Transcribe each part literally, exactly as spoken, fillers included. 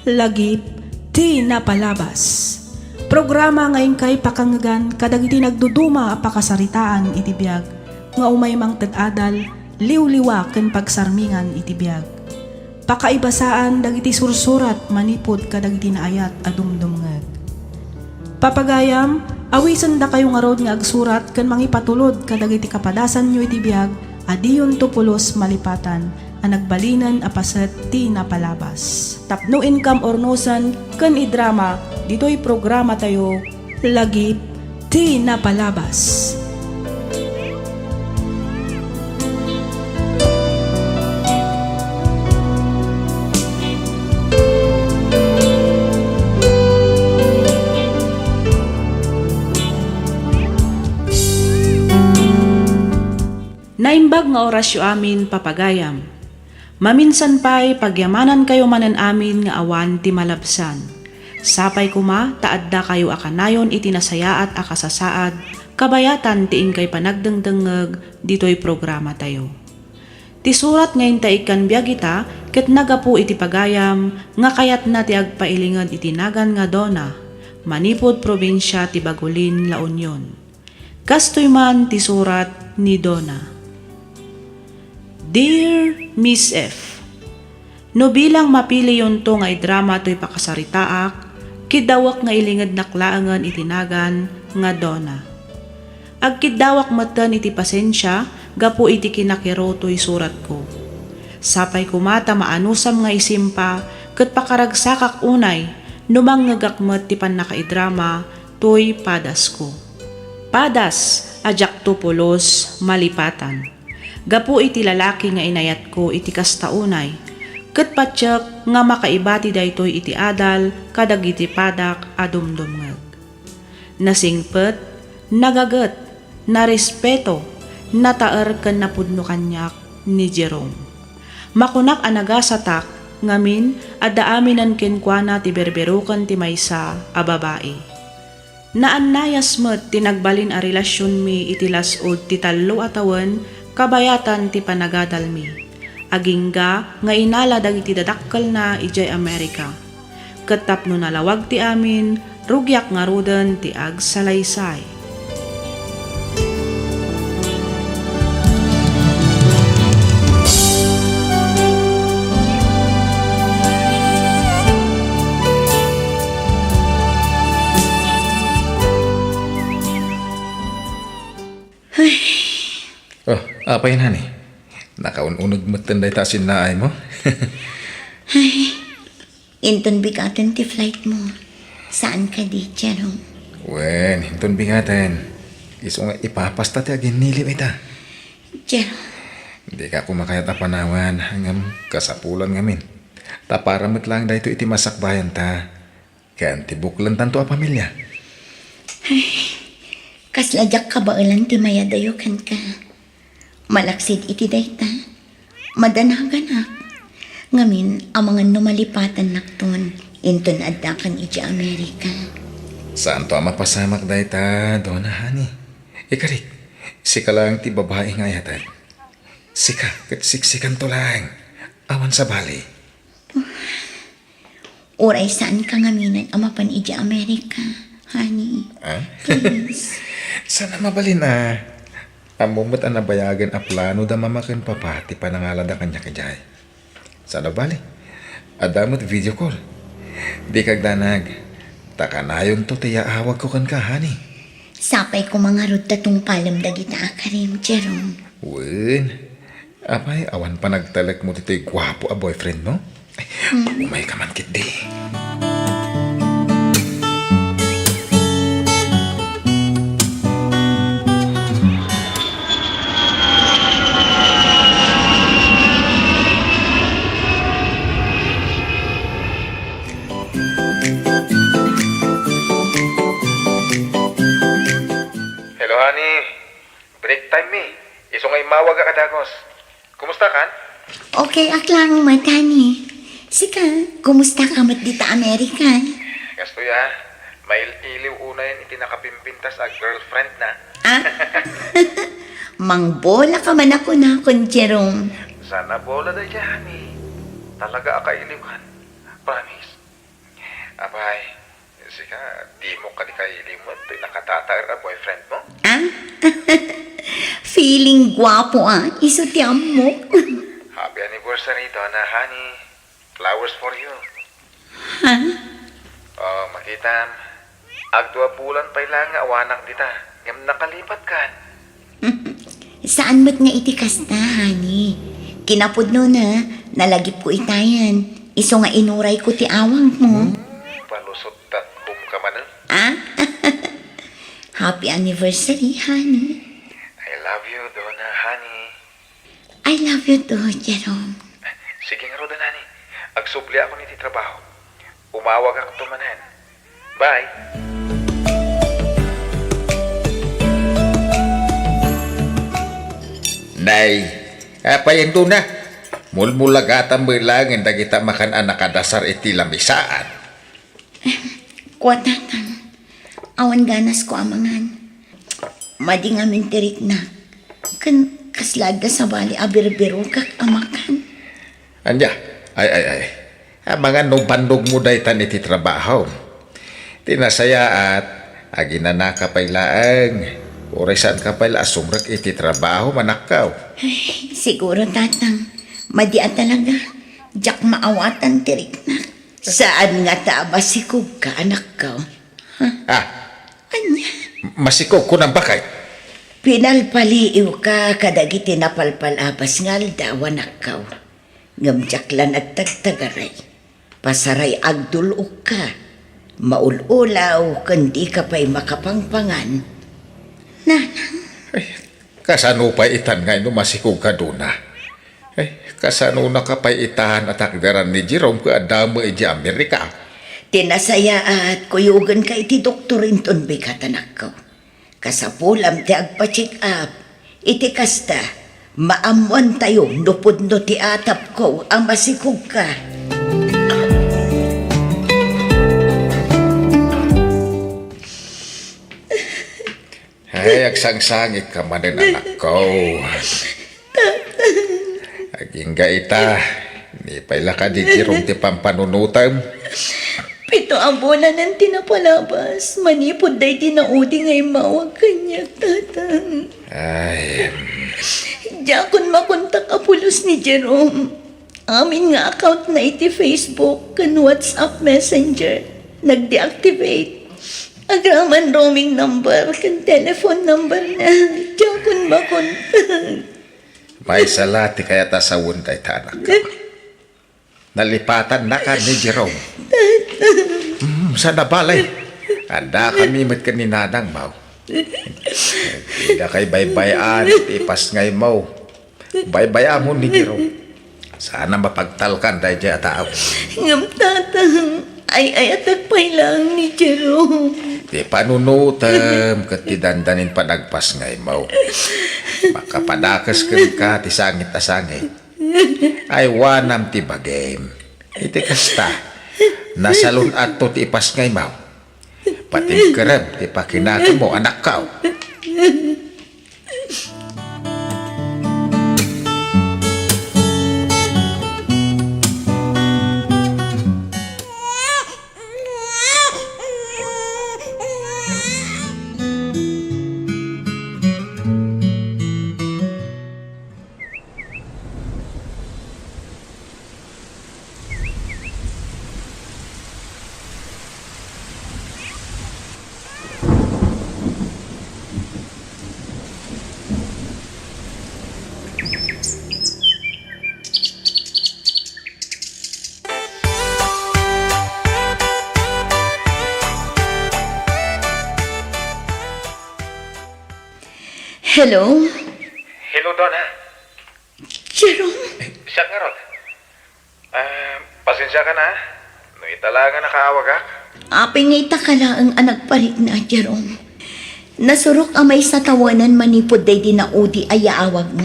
Lagip ti napalabas. Programa nga inkay pakangngegan kadagiti nagduduma a pakasaritaan iti biag nga umay mangted adal, liwliwa ken pagsarmingan iti biag. Pakaibasaan dagiti sursurat manipud kadagiti naayat a dumdumngeg. Papagayam, awisendakayo ngarud nga agsurat ken mangipatulod kadagiti kapadasanyo iti biag a diyonto pulos malipatan a nagbalinen a paset ti napalabas. Tapno inkam urnosen ken idrama ditoy programatayo, Lagip ti Napalabas. Naimbag nga orasyo amin, papagayam. Maminsan pay, pagyamanankayo manen amin nga awan ti malabsan. Sapay koma ta addakayo a kanayon iti nasayaat a kasasaad, kabayatan ti inkay panagdengdengngeg ditoy programatayo. Ti surat nga inta ikkan biag ita ket nagapu iti pagayam nga kayatna ti agpailinged iti nagan nga Donna, manipud probinsia ti Bagulin, La Union. Kastoy man ti surat ni Donna. Dear Miss F, no bilang mapiliyonto nga idrama toy pakasaritaak, kiddawek nga ilingednak laengen iti nagan nga Donna. Agkiddawak metten iti pasensia gapu iti kinakiro toy suratko. Sapay koma ta maanusam nga isimpa ket pakaragsakak unay no mangngegak met ti pannakaidrama toy padasko. Padas a diakto pulos malipatan. Gapu iti lalaki nga inayatko iti kasta unay, ket patiek nga makaibati daytoy iti adal kadagiti padak a dumdumngeg. Nasingpet, nagaget, narespeto, nataer ken napudno kaniak ni Jerome. Makunak a nagasatak, ngamin, adda aminen kenkuana ti berberoken ti maysa a babai. Naannayas met ti nagbalin a relasionmi iti las-ud ti tallo a tawen kabayatan ti panagadalmi, agingga nga inala dagiti dadakkelna idiay Amerika. Ket tapno nalawag ti amin, rugiak ngaruden ti agsalaysay. Ay. Oh, apay, honey? Nakaun-uneg metten dayta a sinnaaymo? Ay, inton bigaten ti flight mo. Saan kadi, Jerome? Wen, inton bigaten. Isu nga ipapasta ti aginniliw ita. Jerome. Dika koma kayat a panawan, ngem kasapulan ngamin. Ta para met laeng daytoy iti masakbayanta. Ken ti buklentanto a pamilia. Ay, kasla diak kabaelan ti mayadayo kenka. Malaksid iti dayta, madanaganak. Ngamin, amangan no malipatannakton inton addakan idiay Amerika. Saanto a mapasamak dayta, Donna, honey. Ikarik, sika laeng ti babai nga ayatek. Sika ket siksikanto laeng. Awan sabali. Uray saanka ngaminen a mapan idiay Amerika, honey. Ah? Please. Saan a mabalin a. Ammom met a nabayagen a plano da mama ken papa ti panangalada kaniak idiay. Saan a bali. Adda met video call. Dika agdanag. Ta kanayonto ti yaawagko kenka, honey. Sapay koma ngarud ta tungpalem dagita a karim, Jerome. Wen. Apay, awan panagtalekmo ditoy guapo a boyfriend mo? Ay, hmm, umayka man ketdi. Hello, honey. Break time mi. Isu nga immawagak a dagus. Kumustakan? Okay ak laeng met, honey. Sika, kumusta ka met dita Amerika? Kastoy a, mail-iliw unayen iti nakapimpintas a girlfriend na. Ah? Mangbola ka man a kunakon, Jerome. Saan a bola daydiay, honey. Talaga a kailiwkan. Promise. Di mo kadi kailimen toy nakatataer a boyfriend mo? Ah? Feeling guapo, ah. Isu ti ammok. Happy anniversary, Donna, honey. Flowers for you. Ha? Oh, makitam. Agdua bulan pay laeng nga awanak dita. Ngem nakalipat kan. Saan met nga iti kasta, honey. Kinapudnona, nalagipko itayan. Isu nga inurayko ti awagmo. Hmm, palusot at home ka manen. Ah? Happy anniversary, honey. I love you, Donna, honey. I love you too, Jerome. Sige ngaruden, honey. Agsubliakon iti trabaho. Umawagakto manen. Bye. Nay, apay, Donna? Mulmulagatan met laengen dagita makan a nakadasar iti lamisaan. Kua, Tatang, awan ganasko a mangan. Madi ngamin ti riknak. Ken kasla adda sabali a birbirokak a makan. Ania? Ay, ay, ay. Amangan no bannogmo daytan iti trabaho. Ti nasayaat, aginanaka pay laeng. Uray saanka pay la a sumrek iti trabaho, anakko. Ay, siguro, Tatang. Madi a talaga. Diak maawatan ti riknak. Saan ngata a masikogka, anakko? Ha? Ah. Ania? Masikog kunam, bakay? Pinalpaliiwka kadagiti napalpalabas nga aldaw, anakko. Ngem diak la nagtagtagaray. Pasaray agdul-okka. Maul-ulaw ken dika pay makapangpangan. Nanang. Ay, kasano pay itan nga no masikogka, Donna? Eh, kasanonaka pay itan a takderan ni Jerome ket adda met idiay Amerika? Ti nasayaat, kuyogenka iti doktor inton bigat, anakko. Kasapulam ti agpa-check up. Iti kasta, maammoantayo no pudno ti atapko a masikogka. Ay, agsangsangitka manen, anakko. Agingga ita, ni pay la kadi Jerome ti pampanunotem? Pito a bulan ti napalabas, manipud daydi naudi nga immawag kaniak, Tatang. Ay, em. Diakon makontak a pulos ni Jerome. Amin nga account na iti Facebook ken WhatsApp Messenger, nag-deactivate. Agraman roaming number ken telephone number na, diakon makontak. Maysa la ti kayat a sawen dayta, anakko. Nalipatannaka ni Jerome. Hmm, saan a bale. Addakami met ken ni nanangmo. Didakay baybay-an ti ipasngaymo. Baybay-amon ni Jerome. Saan a mapagtalkan daydiay a tao. Ngem, Tatang, ay-ayatek pay laeng ni Jerome. Ti panunotem ket ti dandanin panagpasngaymo. Makapadakes kenka ti sangit a sangit. Aywanam ti bagim. Iti kasta, nasalun-atto ti ipasngaymo. Patimkerem ti pakinakemmo, anakko. Hello? Hello, Donna. Jerome? Siak ngarud. Ah, pasensiaka na, no ita la nga nakaawagak. Apay nga ita ka laeng a nagparikna, Jerome? Nasurok a maysa tawenan manipud daydi naudi a yaawagmo.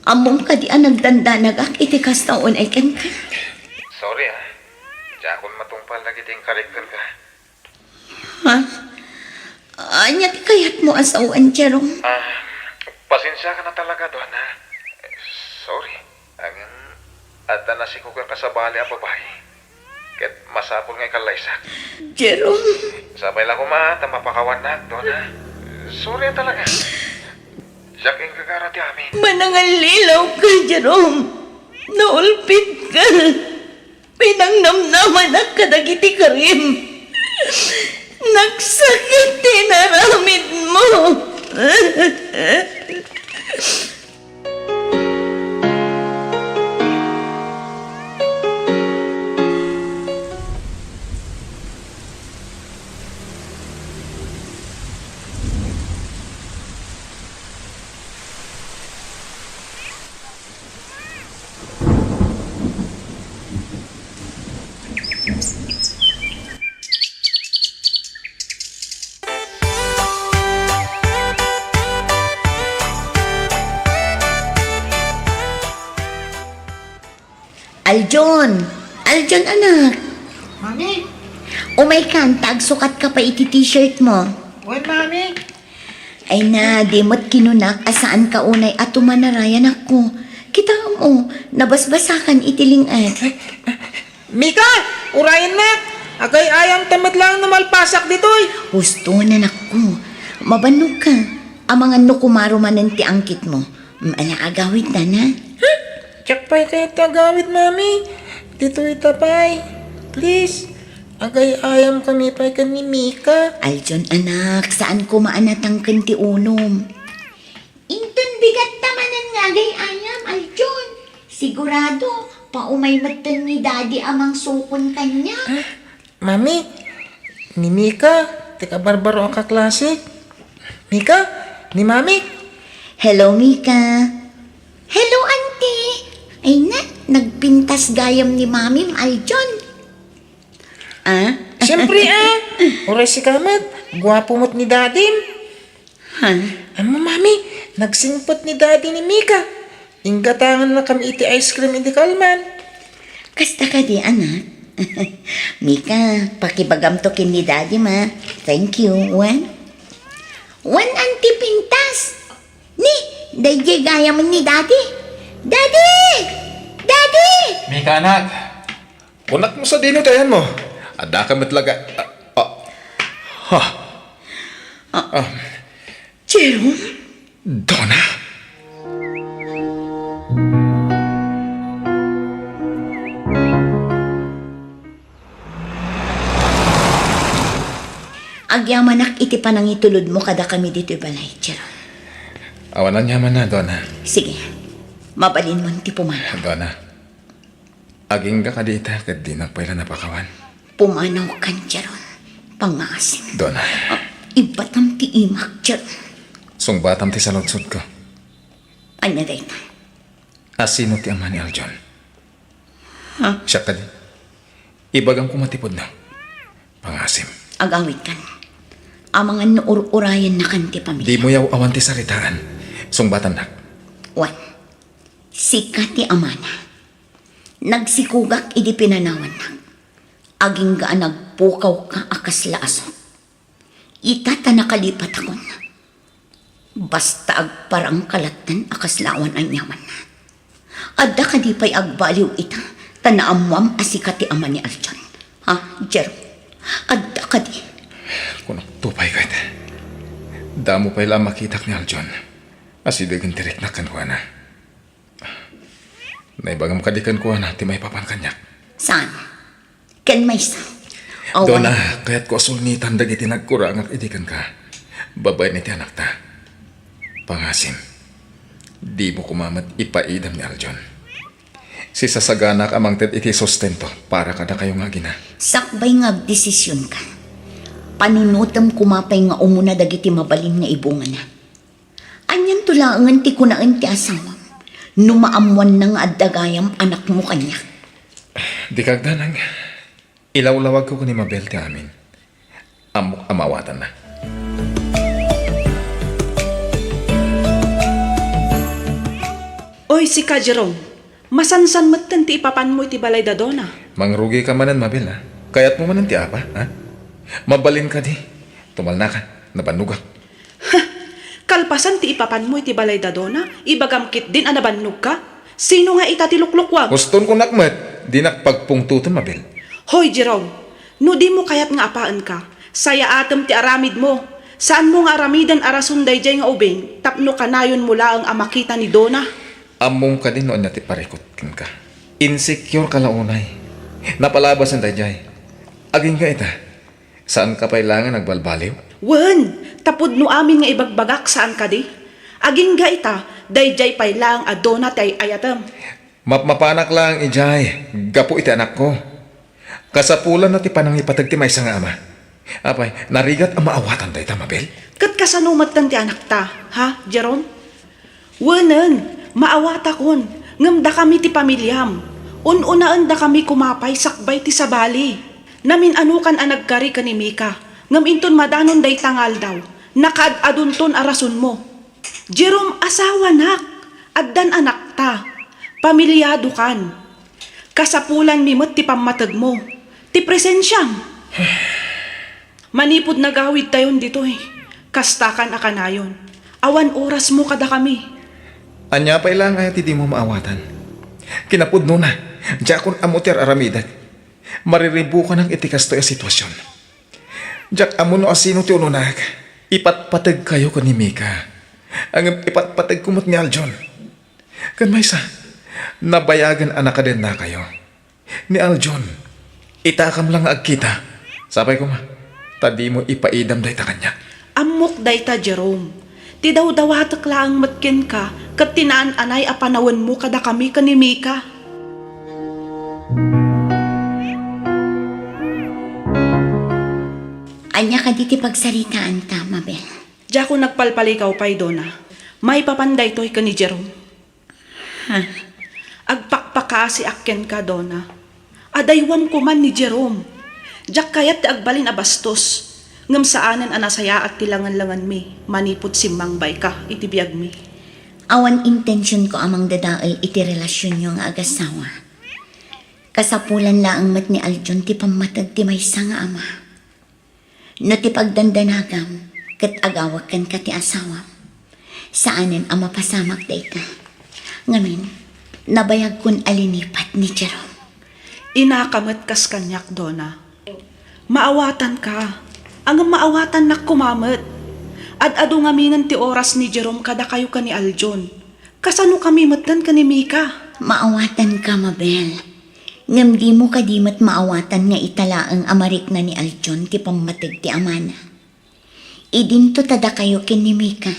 Ammom kadi a nagdandanagak iti kasta unay kenka? Sorry, ah. Diakon matungpal dagiti inkarik kenka. Ha? Ania ti kayatmo a sawen, Jerome? Ah, pasensiaka na talaga, Donna. Sorry. Ngem, adda nasikog a kasabali a babai. Ket masapul nga ikallaysak. Jerome. Sapay la koma ta mapakawannak, Dona. Sorry a talaga. Siak inggagara ti amin. Manangallilaw ka, Jerome. Naulpit ka. Pinangnamnamanak kadagiti karim. Nagsakit ti inaramidmo. Aljon! Aljon, anak! Mami! Umaykan, ta agsukatka pay iti t-shirt mo. Wen, Mami! Ay na, di met kinunak a saanka unay a tumanarayan, anakko. Kitaem, o, nabasbasakan iti ling-at. Mika! Urayennak! Agay-ayamta met laeng no malpasak ditoy! Husto, anakko. Mabannogka. Amangan no kumaro manen ti angkitmo. Mm, ala, agawidtan, ha? Diak pay kayat ti agawid, Mami. Ditoyta pay. Please. Agay-ayamkami pay ken ni Mika. Aljon, anak, saan koma a natangken ti ulom. Inton bigatta manen nga agay-ayam, Aljon. Sigurado, paumay metten ni Daddy a mangsukon kaniak. Ah, Mami, ni Mika, ti kabarbaro a kaklasik. Mika, ni Mami. Hello, Mika. Hello, Auntie. Ay na, nagpintas gayam ni Mami, Aljon. Ah? Siyempre, ah. Uray sika met, guapo met ni Dadim. Ha? Ammom, Mami, nagsingpet ni Daddy ni Mika. Inggatangannakami iti ice cream idi kalman. Kasta kadi, anak? Mika, pakibagamto ken ni Daddy, ma. Thank you. Wen? Wen, Auntie, pintas. Ni, daydiay gayam ni Daddy. Daddy! Daddy! Mika, anak. Kunak mo sadino ti ayanmo. Addaka met laga. Ah, ah. Ha. Ah. Ah. Jerome? Donna? Agyamanak iti panangitulodmo kadakami ditoy balay, Jerome. Awan aniamanna, Donna. Sige. Mabalinmon ti pumanaw. Donna. Agingga kadi ita ket dinak pay la napakawan. Pumanawkan, Jerome. Pangngaasim. Donna. Ah, ibbatam ti imak, Jerome. Sungbatam ti saludsodko. Ania dayta? A, sino ti ama ni Aljon? Ha? Siak kadi. Ibagam koma ti pudno. Pangngaasim. Agawidkan. Amangan no ur-urayennakan ti pamilya. Dimo yaw-awan ti saritaan. Sungbatannak. Wen, sika ti amana. Nagsikogak idi pinanawannak. Agingga a nagpukawka a kasla a sut. Ita ta nakalipatakon. Basta agparangka latten a kasla awan aniamanna. Adda kadi pay agbaliw ita ta naammoam a sika ti ama ni Aljon? Ha, Jerome? Adda kadi? Kunakto pay ket, damo pay la a makitak ni Aljon. Asidegen ti riknak kenkuana. Naibagam kadi kenkuana ti maipapan kaniak? Saan? Ken maysa? Awan. Donna, kayatko a sulngitan dagiti nagkurangak idi kenka, babaen iti anakta. Pangasim, dimo koma met ipaidam ni Aljon. Sisasaganak a mangted iti sustento para kadakayo nga agina. Sakbay nga agdesisionka, panunotem koma pay nga umuna dagiti mabalin nga ibungana. Anianto laengen ti kunaen ti asawam no maammoanna nga adda gayam anakmo kaniak? Dika agdanag. Ilawlawagko ken ni Mabel ti amin. Ammok a maawatanna. Oy, sika, Jerome. Masansan metten ti ipapanmo iti balay da Donna. Mangrugika manen, Mabel, a? Kayatmo manen ti apa, a? Mabalin kadi. Tumalnakan, nabannogak. Ha! Kalpasan ti ipapanmo iti balay da Donna, ibagam ketdin a nabannogka? Sino nga ita ti luklukuam? Huston kunak met, dinak pagpungtoton, Mabel. Hoy, Jerome, no dimo kayat nga apaenka, sayaatem ti aramidmo. Saanmo nga aramiden a rason daydiay nga ubing tapno kanayonmo laeng a makita ni Donna. Ammom kadi no ania ti parikut kenka? Insecureka la unay. Napalabasen daydiay. Agingga ita, saanka pay laeng a nagbalbaliw? Wen, ta pudno amin nga ibagbagak, saan kadi? Agingga ita, daydiay pay laeng a Donna ti ay-ayatem. Mapmapanak laeng idiay gapu iti anakko. Kasapulanna ti panangipateg ti maysa nga ama. Apay, narigat a maawatan dayta, Mabel? Ket kasano metten ti anakta, ha, Jerome? Wenen, maawatakon, ngem dakami ti pamiliam. Un-unaendakami koma pay sakbay ti sabali. Namin-anokan a nagkari ken ni Mika, ngem inton madanon dayta nga aldaw, nakaad-adonton a rasonmo. Jerome, asawanak, addan anakta, pamiliadokan. Kasapulanmi met ti pammategmo, ti presensiam. Manipud nagawidtayon ditoy, kastakan a kanayon. Awan orasmo kadakami. Ania pay laeng aya ti dimo maawatan? Kinapudnona, diakon ammo ti ar-aramidek. Mariribukanak iti kastoy a sitwasion. Diak ammo no asino ti ununak. Ipatpategkayo ken ni Mika. Ngem ipatpategko met ni Aljon. Ken maysa, nabayagen a nakadennakayo. Ni Aljon, itakam la nga agkita. Sapay koma, ta dimo ipaidam dayta kaniak. Ammok dayta, Jerome. Ti dawdawatek laeng met kenka ket ti naan-anay a panawenmo kadakami ken ni Mika. Ania kadi ti pagsaritaanta, Mabel? Diakon nagpalpalikaw pay, Donna. Maipapan daytoy ken ni Jerome. Ha? Agpakpakaasiak kenka, Donna. Adaywam koman ni Jerome. Diak kayat ti agbalin a bastos, ngem saanen a nasayaat ti langenlangenmi manipud simmangbayka iti biagmi. Awan intensionko a mangdadael iti relasionyo nga agasawa. Kasapulan laeng met ni Aljon ti pammateg ti maysa nga ama. No ti pagdandanagam ket agawek kenka ti asawam, saanen a mapasamak dayta. Ngamin, nabayagkon a linipat ni Jerome. Inaka met kas kaniak, Donna. Maawatanka. Ngem maawatannak koma met. Ad-adu ngaminen ti oras ni Jerome kadakayo ken ni Aljon. Kasanokami metten ken ni Mika? Maawatanka, Mabel. Ngem dimo kadi met maawatan nga ita laeng a marikna ni Aljon ti pammateg ti amana? Idinto ta dakayo ken ni Mika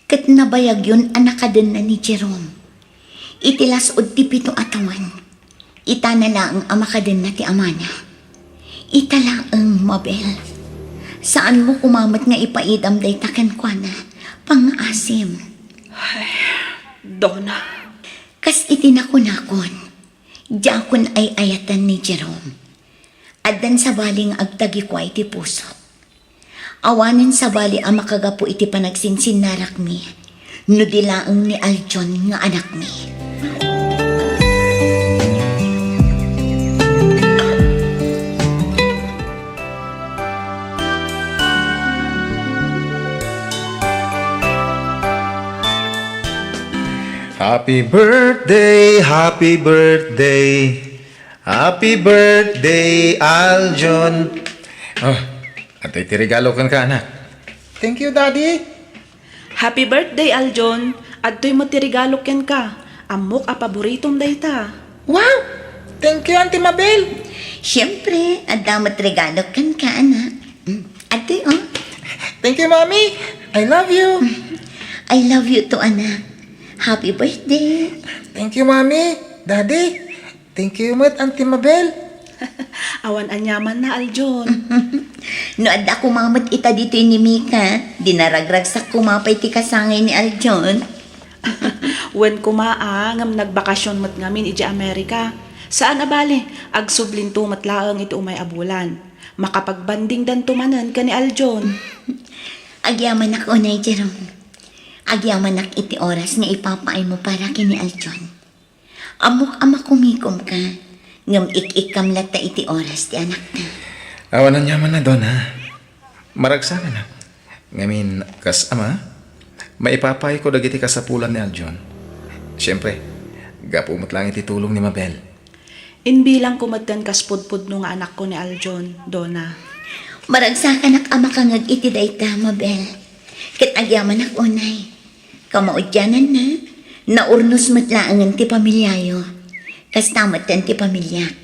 ket nabayagyon a nakadenna ni Jerome. Iti las-ud ti pito a tawen, itana laeng a makadenna ti amana. Ita laeng, Mabel. Saanmo koma met nga ipaidam dayta kenkuana. Pangngaasim. Ay, Donna. Kas iti nakunakon, diakon ay-ayatan ni Jerome. Addan sabali nga agtagikua iti pusok. Awanen sabali a makagapu iti panagsinsinnarakmi no di laeng ni Aljon nga anakmi. Happy birthday, happy birthday, happy birthday, Aljon. Oh, adtoy ti regalo kenka, anak. Thank you, Daddy. Happy birthday, Aljon. Adtoy met ti regalo kenka. Ammok a paboritom dayta. Wow! Thank you, Auntie Mabel. Siyempre, adda met regalo kenka, anak. Mm, adtoy, oh. Thank you, Mommy. I love you. I love you too, anak. Happy birthday. Thank you, Mommy. Daddy, thank you met, Auntie Mabel. Awan aniamanna, Aljon. No adda koma met ita ditoy ni Mika, di naragragsak koma pay ti kasangay ni Aljon. Wen koma a, ngem nagbakasyon met ngamin idiay Amerika. Saan a bale, agsublinto met laeng iti umay a bulan. Makapagbandingdanto manen ken ni Aljon. Agyamanak unay, Jerome. Agyamanak iti oras nga ipapaaymo para ken ni Aljon. Ammok a makumikomka, ngem ik-ikkam latta iti oras ti anakta. Awan aniamanna, Donna. Maragsakanak. Ngamin, kas ama, maipapayko dagiti kasapulan ni Aljon. Siempre, gapu met laeng iti tulong ni Mabel. Imbilangko metten kas pudpudno nga anakko ni Aljon, Dona. Maragsakanak a makangngeg iti dayta, Mabel. Ket agyamanak unay. Kamaudiananna, naurnos met laengen ti pamiliayo. Kasta metten ti pamiliak.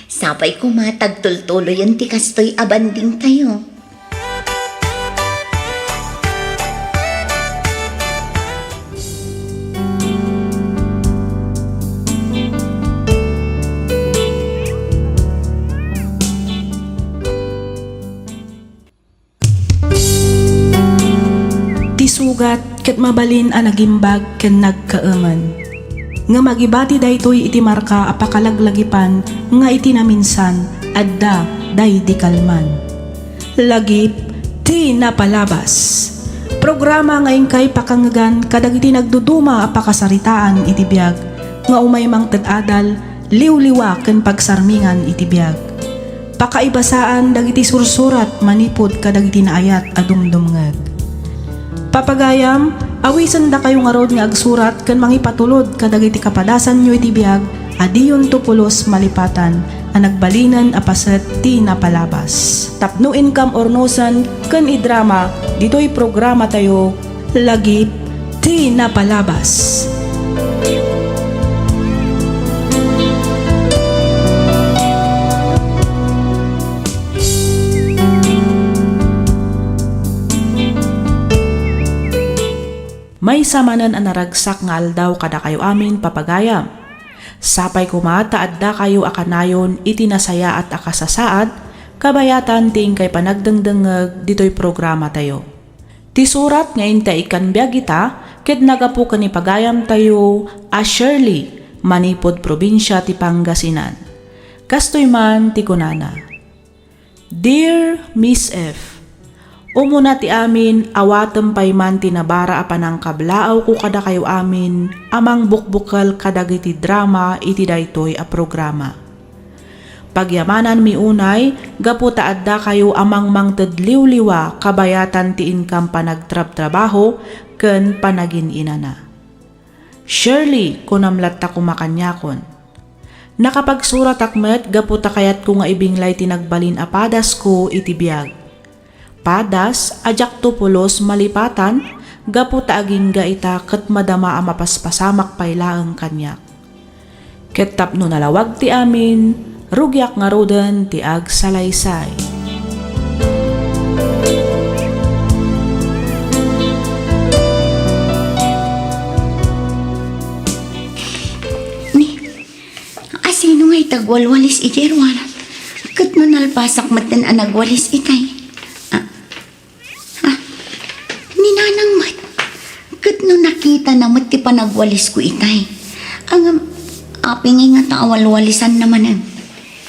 Sapay koma ta agtultuloyen ti kastoy a bandingtayo. Ti sugat ket mabalin a nagimbag ken nagkaemen. Ngem agibati daytoy iti marka a pakalaglagipan nga iti naminsan, adda daydi kalman. Lagip ti napalabas. Programa nga inkay pakangngegan kadagiti nagduduma a pakasaritaan iti biag nga umay mangted adal, liwliwa ken pagsarmingan iti biag. Pakaibasaan dagiti sursurat manipud kadagiti naayat a dumdumngeg. Papagayam, awisendakayo ngarud nga agsurat ken mangipatulod kadagiti kapadasanyo iti biag a diyonto pulos malipatan a nagbalinen a paset ti napalabas. Tapno inkam urnosen ken idrama ditoy programatayo, Lagip ti Napalabas. Maysa manen a naragsak nga aldaw kadakayo amin, papagayam. Sapay koma ta addakayo a kanayon iti nasayaat a kasasaad, kabayatan ti inkay panagdengdengngeg ditoy programatayo. Ti surat nga intay ikkan biag ita ket nagapu ken ni pagayamtayo a Shirley, manipud probinsia ti Pangasinan. Kastoy man ti kunana. Dear Miss F, umuna ti amin, awatem pay man ti nabara a panangkablaawko kadakayo amin a mangbukbukel kadagiti drama iti daytoy a programa. Pagyamananmi unay gapu ta addakayo a mangmangted liwliwa kabayatan ti inkam panagtrabtrabaho ken panagin-inana. Shirley, kunam latta koma kaniakon. Nakapagsuratak met gapu ta kayatko nga ibinglay ti nagbalin a padasko iti biag. Padas a diakto pulos malipatan gapu ta agingga ita ket madama a mapaspasamak pay laeng kaniak. Ket tapno nalawag ti amin, rugiak ngaruden ti agsalaysay. Ni, asino nga ita agwalwalis iti ruar? Ket no nalpasak metten a nagwalis itay? Ah, ah, ni Nanang met. Ket no nakitana met ti panagwalisko itay? Ngem, apay ngay ngata a walwalisanna manen?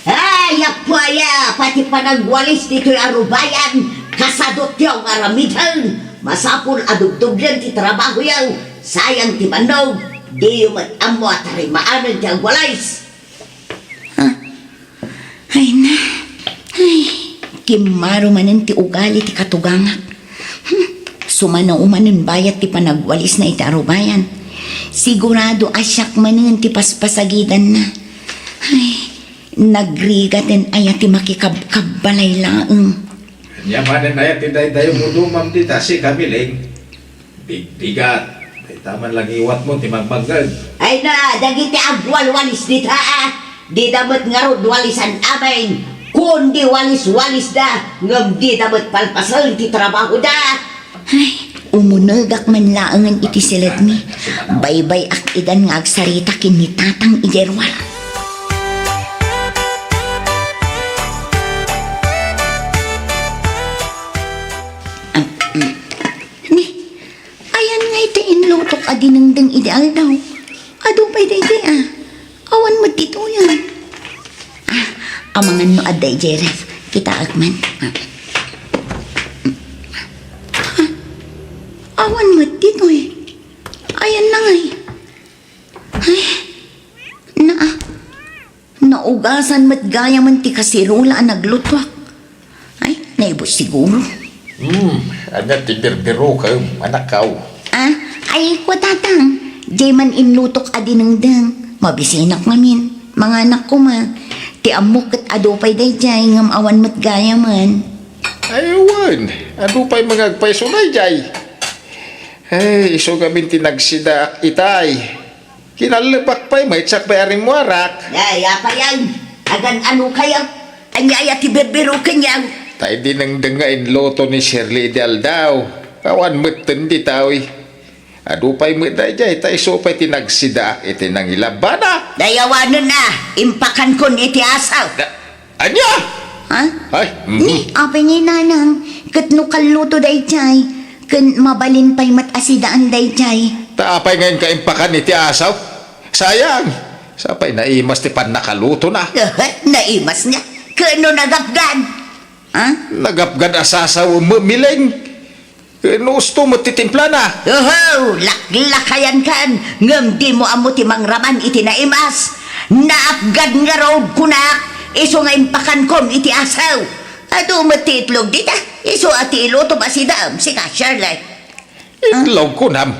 Ay, apo aya, pati panagwalis ditoy a rubayan, kasadutyo nga aramiden. Masapul a dubdublen ti trabahoyo, sayang ti bannog, diyo met ammo a tarimaanen ti agwalis. Ah, ay na, ay, kimmaro manen ti ugali ti katugangak. Hmm, sumano manen bayat ti panagwalisna iti arubayan. Sigurado a siak manen ti paspasagidanna. Ay, nagrigaten aya ti makikabkabbalay laeng. Ania manen aya ti daydayo mo dumam dita, si Kamiling? Bigbigat. Dayta man langiwatmo ti magmangngeg. Ay na, dagiti agwalwalis dita, ah. Dida met ngarud walisan amin. Kundi walis-walisda, ngem dida met palpasen ti trabahoda. Ay, umunegak man laengen iti siledmi. Baybay-ak idan nga agsarita ken ni Tatang idiay ruar. Ni, ayan ngay ti inlutok a dinengdeng idi aldaw. Adu pay daydi, ah. Awan met ditoy, ah. Ah, amangan no adda idiay ref. Kitaek man. Ah. Ah, awan met ditoy. Ayan na ngay. Ay, na, ah. Naugasan met gayamen ti kasirola a naglutuak. Ay, naibus siguro. Hmm, ania ti birbirokem, anakkaw? Ah, ay, kua tatang, diay man inlutok a dinengdeng. Mabisinak ngamin. Manganak koma. Ti ammok ket adu pay daydiay ngem awan met gayamen. Ay, wen. Adu pay mangagpayso daydiay. Ay, isu ngamin ti nagsidaak itay. Kinallepak pay, maysak pay a rimmuarak. Ay, apayan. Agan-ano kayo? Ania aya ti birbiro kenyan? Tay dinengdeng nga inluto ni Shirley idi aldaw. Awan metten ditoy. Adu pay met daydiay, ta isu pay ti nagsidaak iti nangilabana. Dayawanen na, impakankon iti asaw. Da-, ania? Ha? Ay, Ni, mhm. Apay ngay nanang, ket no kalluto daydiay, ken mabalin pay met a sidaan daydiay. Ta apay ngayon ka impakan iti asaw? Sayang. Sapay naimas ti pannakalutona. Naimas niya. Ken no nagapgan? Ha? Nagapgan a sasaw memiling. Ken no usto met ti timplana. Oho, laklakayan kan, ngem dimo ammo ti mangraman iti naimas. Naapgan ngarud kunak, isu nga impakankon iti asaw. Adu met ti itlog dita, isu a ti ilutom a sidaam, sika, Shirley. Itlog kunam.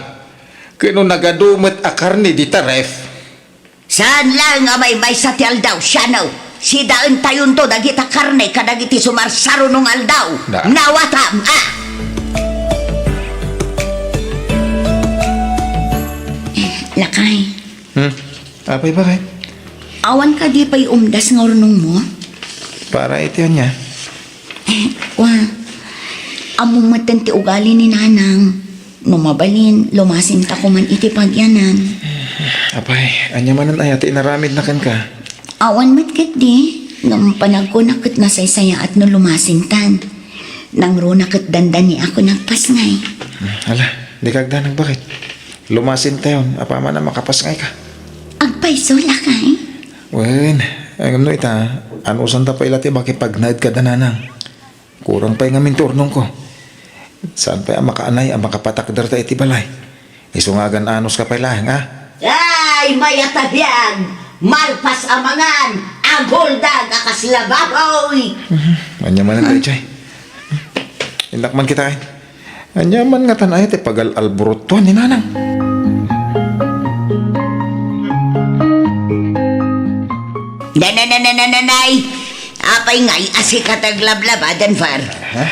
Ken no nagadu met a karne dita ref. Saan laeng a maymaysa ti aldaw, siano? Sidaentayonto dagita karne kadagiti sumarsarunong aldaw. Na. Nawatam, a! Lakay. Hmm? Apay, bakit? Awan kadi pay umdas nga urnongmo? Para iti ania? Eh, wa, ammo metten ti ugali ni Nanang. No mabalin, lumasinta koman iti pagyanan. Apay, ania manen aya ti inaramidna kenka? Awan met ketdi, ngem panagkunak ket nasaysayaat no lumasintan. Nangruna ket dandaniak a nagpasngay. Hmm, ala, dika agdanag, bakit? Lumasintayon, apaman a makapasngayka. Agpayso, lakay? Wen, ngem no ita, anusanta pay la ti makipagnaed kada Nanang. Kurang pay ngamin ti urnongko. Saan pay a makaanay a makapatakderta iti balay. Isu nga agan-anuska pay laeng, a? Ay, mayat a biag! Malpas a mangan, aguldag a kasla baboy! Mhm. Ania manen daydiay? Innak man kitaen. Ania man ngatan aya ti pagal-alburutuan ni Nanang? Nanananananay! Apay ngay a sika ti aglablaba, Denver? Ha?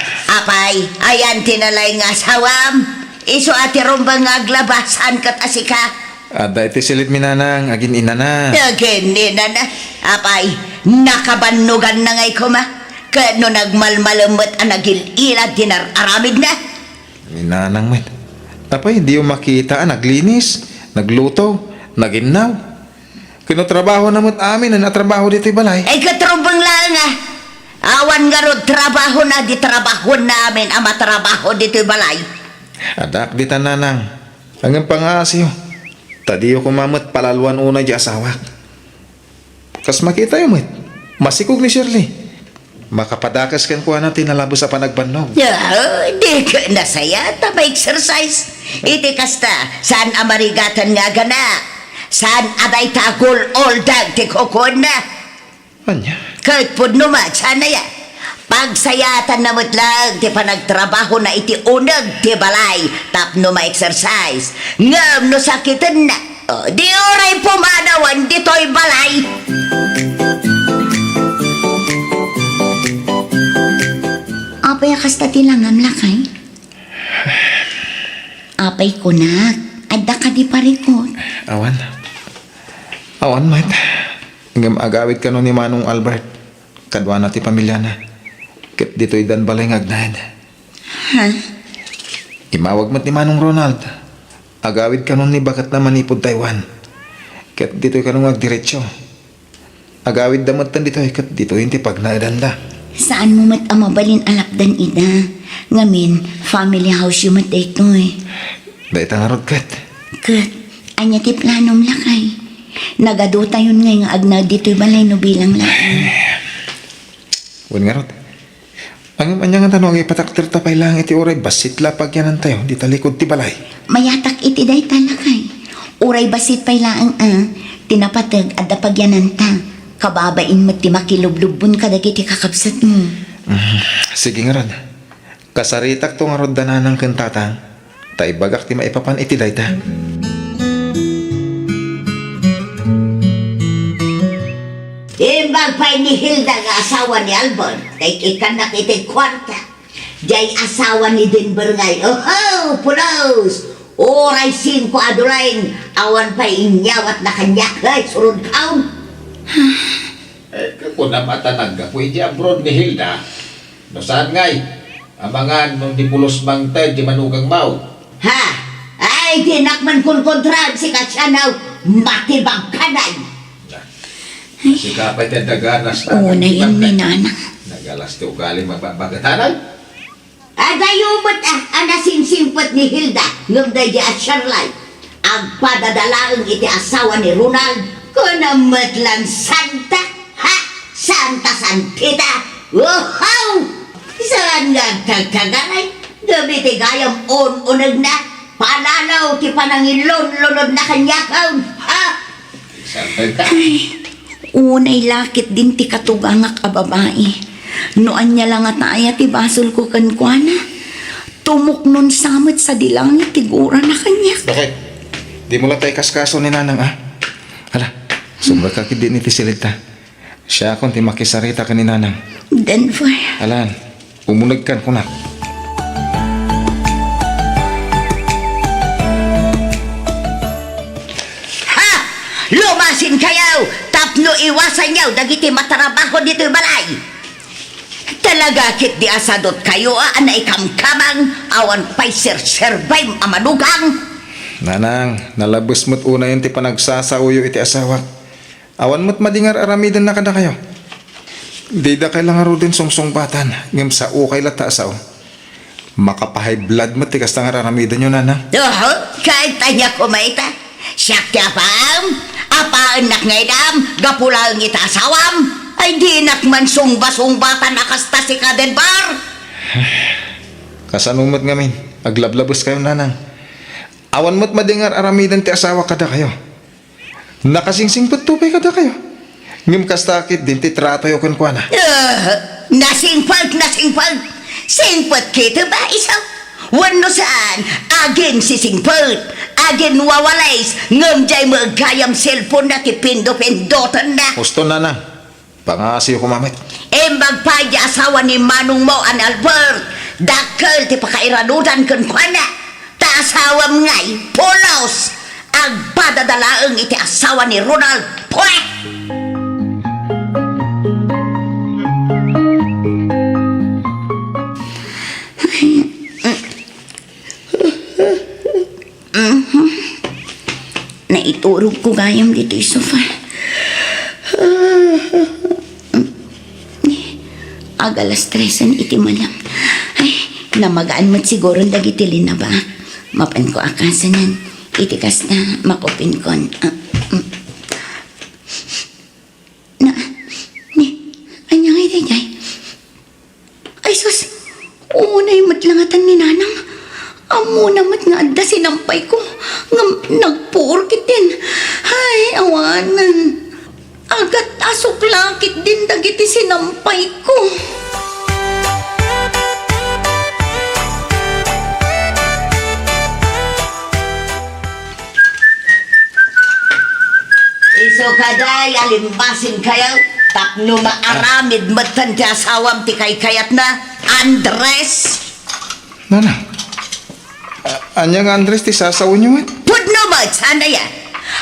Apay, ayan ti nalaing nga asawam? Isu a ti rumbeng nga aglaba, saan ket a sika? Adda iti silitmi, Nanang, agin-inana. Agin-inana? Apay, nakabannoganna ngay koma? Ket no nagmalmalem met a nagil-ilad ti nar-aramidna? Ni Nanang met. Apay, diyo makita a naglinis, nagluto, naginnaw? Ken no trabahona met amin a natrabaho ditoy balay? Ay, ket rumbeng laeng a. Awan ngarud trabahona, di trabahoanna amin a matrabaho ditoy balay. Addaak ditan, Nanang. Ngem pangaasiyo, ta diyo koma met palaluan unay di asawak. Kas makitayo met, masikog ni Shirley. Makapadakes kenkuana ti nalabes a panagbannog. Ah, di ket nasaya ta ma-exercise. Iti kasta, saan a marigatan nga agana. Saan a dayta a gul-uldag ti kukuenna. Ania? Ket pudno met, saan aya? Pagsayatanna met laeng ti panagtrabahona iti uneg ti balay tapno ma-exercise. Ngem no sakitenna, o, di uray pumanawen ditoy balay. Apay a kasta ti langam, lakay? Apay kunak, adda kadi parikut? Awan. Awan met. Ngem agawid kano ni Manong Albert. Kaduana ti pamiliana. Ket ditoy dan balay nga agnaed. Ha? Imawag met ni Manong Ronald. Agawid kanon ni baketna manipud Taiwan. Ket ditoy kano nga agdiretso. Agawidda metten ditoy ket ditoy ti pagnaedanda. Saanmo met a mabalin a lapdan ida. Ngamin, family house yo met daytoy. Dayta ngarud ket. Ket, ania ti planom, lakay? Nagadutayon ngay nga agnaed ditoy balay no bilang laeng. Wen ngarud. Ngem ania ngata no agipatakderta pay laeng iti uray bassit la pagyanantayo dita likud ti balay? Mayatak iti dayta, lakay. Uray bassit pay laeng a, ti napateg adda pagyananta. Kababain met ti makilublubbon kadagiti kakabsatmo. Mm, sige ngarud. Kasaritakto ngarud da nanang ken tatang. Ta ibagak ti maipapan iti dayta. pay ni Hilda nga asawa ni Albert, ta ikkannak iti kuarta. Diay asawa ni Denver ngay, oho, pulos! Uray singko a dolaen, awan pay inyawatna kaniak, ay, surod kaon. Eh, kunam a ta naggapu iti abroad ni Hilda. No saan ngay, amangan no di pulos mangted ti manugangmo. Ha? Ay, dinak man kunkontraan sika, Sianaw. Matibagka ngay. Sika pay ti adda ganas. Unay ni Nanang. Nagalas ti ugali, magbagbaga tanay. Adayo met a, a nasingsingpet ni Hilda ngem daydi a Shirley. Agpadada laeng iti asawa ni Ronald, kunam met lang santa, ha? Santa Santita! Wow! Saan nga agtagtagaray? Gapu iti gayam un-unegna, palalo ti panangilunlunodna kaniak, ha? Ay, unay la ketdin ti katugangak a babai. No ania la nga ta aya ti basolko kenkuana, tumuknon sa met sadi langit ti gurana kaniak. Bakit? Dimo la ta ikaskaso ni Nanang, a? Ala, sumrekka ketdin iti siled ta. Siakon ti makisarita ken ni Nanang. Denver. Alan, umunegkan, kunak. Ha! Lumasinkayo tapno iwasanyo dagiti matrabaho ditoy balay. Talaga ketdi a sadutkayo a naikamkamang, awan pay serserbem a manugang. Nanang, nalabes met unayen ti panagsasaoyo iti asawak. Awan met madi nga ar-aramidenna kadakayo. Didakay la ngaruden sungsungbatan, ngem saokay latta a sao. Makapa-high blood met ti kasta nga ar-aramidenyo, Nanang. Oho, kahit ania koma ita. Siak ti apaam, apaennak nga idam, gapu laeng ita asawam. Ay, dinak man sungba-sungbatan a kasta sika, Denver. Kasano met ngamin, aglablabeskayo, Nanang. Awan met madi nga ar-aramiden ti asawak kadakayo. Nakasingsingpetto pay kadakayo. Ngem kasta ketdin ti tratoyo kenkuana. Ah, nasingpet, nasingpet. Singpet ketdi ba isu? Wenno saan, aginsisingpet, aginwawalis, ngem diay met gayam cellphone-na ti pindo-pindotenna. Husto, Nanang. Pangaasiyo koma met. Imbag pay ti asawa ni manongmo a ni Albert, dakkel ti pakairanudan kenkuana. Ta asawam ngay, pulos, agpadada laeng iti asawa ni Ronald. Pwe! Mhm. Naiturogko gayam ditoy sofa. Ag-alas tresen iti malem. Ay, namagaan met siguron dagiti linabaak. Mapanko a kasanen. Iti kasta, makupinkon. Ah, mm. Na, ni, ania ngay daydiay? Ay sus, unay met langatan ni Nanang. Ammona met nga adda sinampayko, ngem nagpuor ketdin. Ay, awanen. Agat a sukla ketdin dagiti sinampayko. Isu kadi a limmasinkayo tapno maaramid metten ti asawam ti kaykayatna, Andres. Nana, a-, ania nga Andres ti sasawenyo met? Pudno met, saan aya?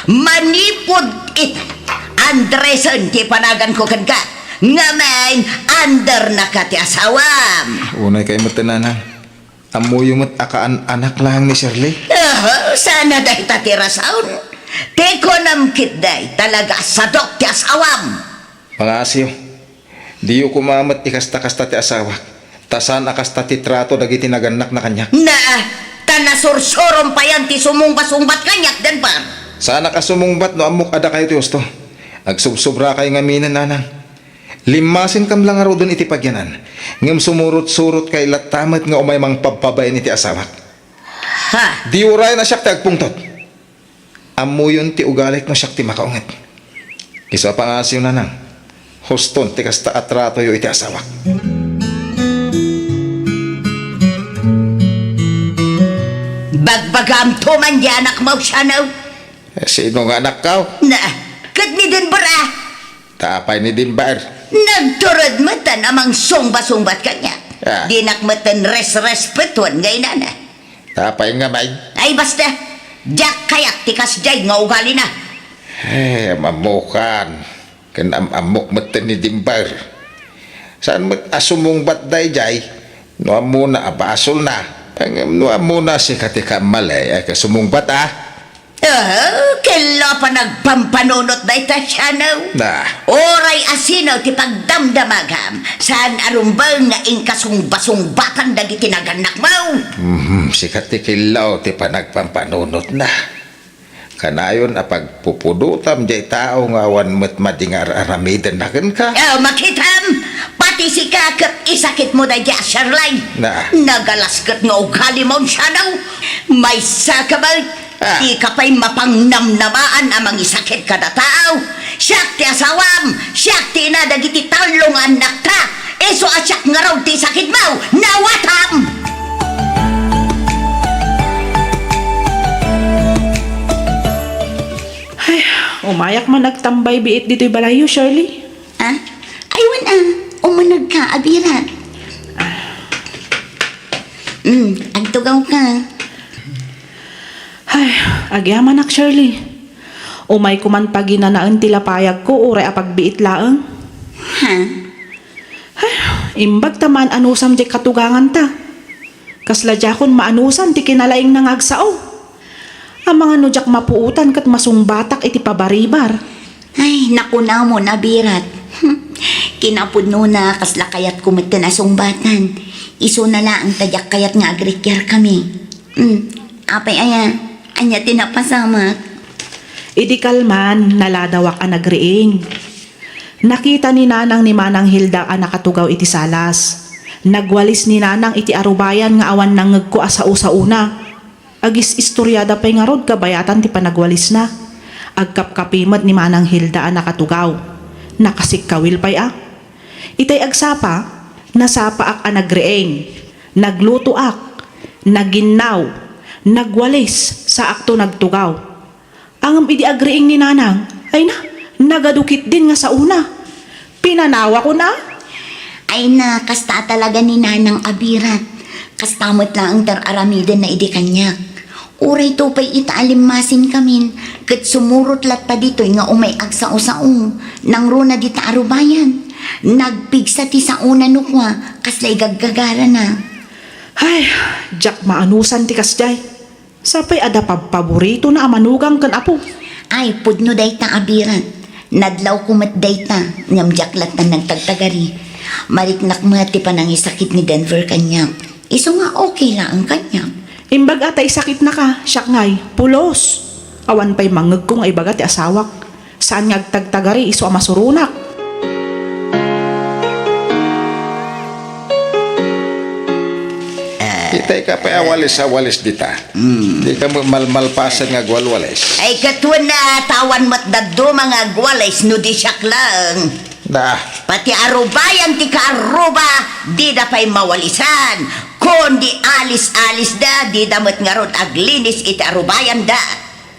Manipud it Andresen ti panaganko kenka. Ngamin, Andernaka ti asawam. Unay kay met, Nana. Ammoyo met a kaan-anak laeng ni Shirley? Aha, saan a dayta ti rason? Ti kunam ketdi, talaga a sadok ti asawam. Pangaasiyo, diyo koma met ikasta-kasta ti asawak, ta saan a kasta ti trato dagiti nagannakna kaniak. Naa, ta nasursurom payen ti sumungbat-sungbat kaniak, Denver. Saanak a sumungbat no ammok a dakayo ti husto. Agsubsobrakay ngaminen, Nanang. Limmasinkam la ngaruden iti pagyanan, ngem sumurot-surotkay latta met nga umay mangpabpabain iti asawak. Ha? Di urayen a siak ti agpungtot. Ammoyon ti ugalik no siak ti makaunget. Isu a pangaasiyo, Nanang. Huston ti kasta a tratoyo iti asawak. Bagbagaamto man di anakmo, Sianaw? Eh, sino nga anakko? Na, ket ni Denver, a. Ta apay ni Dimber? Nagturod metten a mangsungba-sungbat kaniak. Ah. Dinak metten resrespetuan nga inana. Ta apay ngamin? Ay, basta. Diak kayat ti kasdiay nga ugalina. Eh, am-ammokan. Ken am-ammok metten ni Dimber. Saan met a sumungbat daydiay? No ammona a basolna. Ngem no ammona sika ti kammalay, ay ka sumungbat, a? Oh, ket la panagpampanunot dayta, sianaw. Na. Uray a sino ti pagdamdamagam, saan a rumbeng nga inkasungba-sungbatan dagiti nagannakmo. Mhm, sika ti killaw ti panagpampanunotna. Kanayon a pagpupudotam diay tao nga awan met madi nga ar-aramidenna kenka. Oh, makitam! Pati sika ket isakitmo daydiay a Sherline. Na. Nagalasket nga ugalimo, sianaw. Maysa ka met. Ah. Dika pay mapangnamnamaan a mangisakit kada tao. Siak ti asawam, siak ti ina dagiti tallo nga annakta. Isu a siak ngarud ti sakitmo, nawatam! Ay, umayak man agtambay biit ditoy balayyo, Shirley. Ah? Ay, wen a, umunegka, Abirat. Mm, agtugawka. Ay, agyamanak, Shirley. Umayko man paginanaen ti lapayagko uray a pagbiit laeng. Ha? Ay, imbag ta maan-anusam diay katuganganta. Kasla diakon maanusan ti kinalaingna nga agsao. Amangan no diak mapuotan ket masungbatak iti pabaribar. Ay, nakunamon, Abirat. Kinapudnona, kasla kayatko metten a sungbatan. Isuna laeng ta diak kayat nga agrikiarkami. Hmm, apay aya, ania ti napasamak? Idi kalman, naladawak a nagriing. Nakita ni Nanang ni Manang Hilda a nakatugaw iti salas. Nagwalis ni Nanang iti arubayan nga awan nangngegko a sao-saona. Agis-istoriada pay ngarud kabayatan ti panagwalisna. Agkapkapi met ni Manang Hilda a nakatugaw. Nakasikkawil pay a. Itay agsapa, nasapaak a nagriing. Naglutoak. Naginnaw. Nagwalis. Saakto nagtugaw. Ngem idi agriing ni Nanang, ay na, nagadu ketdin nga saona. Pinanawakon a. Ay na, kasta talaga ni Nanang Abirat. Kasta met laeng ti ar-aramidenna idi kaniak. Uray to pay ita a limmasinkamin, ket sumurot latta ditoy nga umay agsao-sao, nangruna dita arubayan. Nagpigsa ti saona no kua, kasla igaggagarana. Ay, diak maanusan ti kasdiay. Sapay adda pabpaboritona a manugang ken apo. Ay, pudno dayta, Abirat. Nadlawko met dayta, ngem diak latta nagtagtagari. Mariknak met ti panangisakit ni Denver kaniak. Isu nga okay laeng kaniak. Imbag a ta isakitnaka, siak ngay, pulos. Awan pay mangngegko nga ibaga ti asawak. Saan nga agtagtagari isu a masuronak. Itay ka pay a walis a walis dita. Mm. Di ka mo malmalpasan nga agwalwalis. Ay, ket wen a, ta awan met dadduma nga agwalis no di siak laeng. Da. Pati arubayan ti kaarruba, dida pay mawalisan. Kundi alis-alisda, dida met ngarud aglinis iti arubayanda.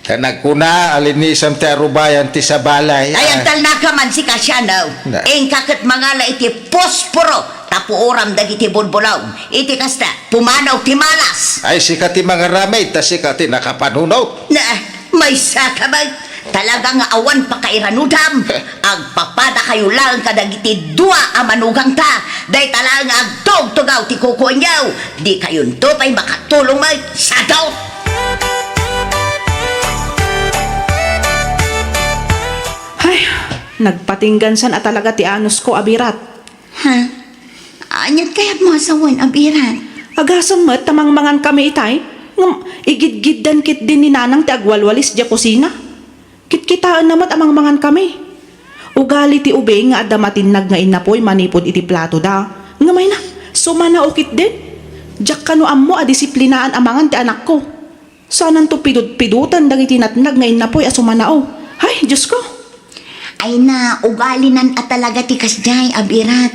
Ta nagkuna a linisam ti arubayan ti sabali. Ay, ah, agtalnaka man sika, sianaw. Na. Inka ket mangala iti posporo, ta puoram dagiti bulbulong. Iti kasta, pumanaw ti malas. Ay, sika ti mangaramid, ta sika ti nakapanunot. Na, maysa ka met. Talaga nga awan pakairanudam. Agpapadakayo laeng kadagiti dua a manugangta. Dayta laeng nga agtugtugaw ti kukuenyo. Dikayonto pay makatulong met. Sadot! Ay, nagpatinggansan a talaga ti anusko, Abirat. Ha? Ania't kayatmo a sawen, Abirat? Agasem met ta mangmangan kami itay, ngem igidgiddan ketdin ni Nanang ti agwalwalis diay kusina. Kitkitaenna met a mangmangan kami. Ugali ti ubing nga adda matinnag nga innapoy manipud iti platoda. Ngem ay na, sumanao ketdin. Diak kano ammo a disiplinaan a mangan ti anakko. Saananto pidutpidutan dagiti natnag nga innapoy a sumanao. Ay, Diosko! Ay na, ugalinan a talaga ti kasdiay, Abirat.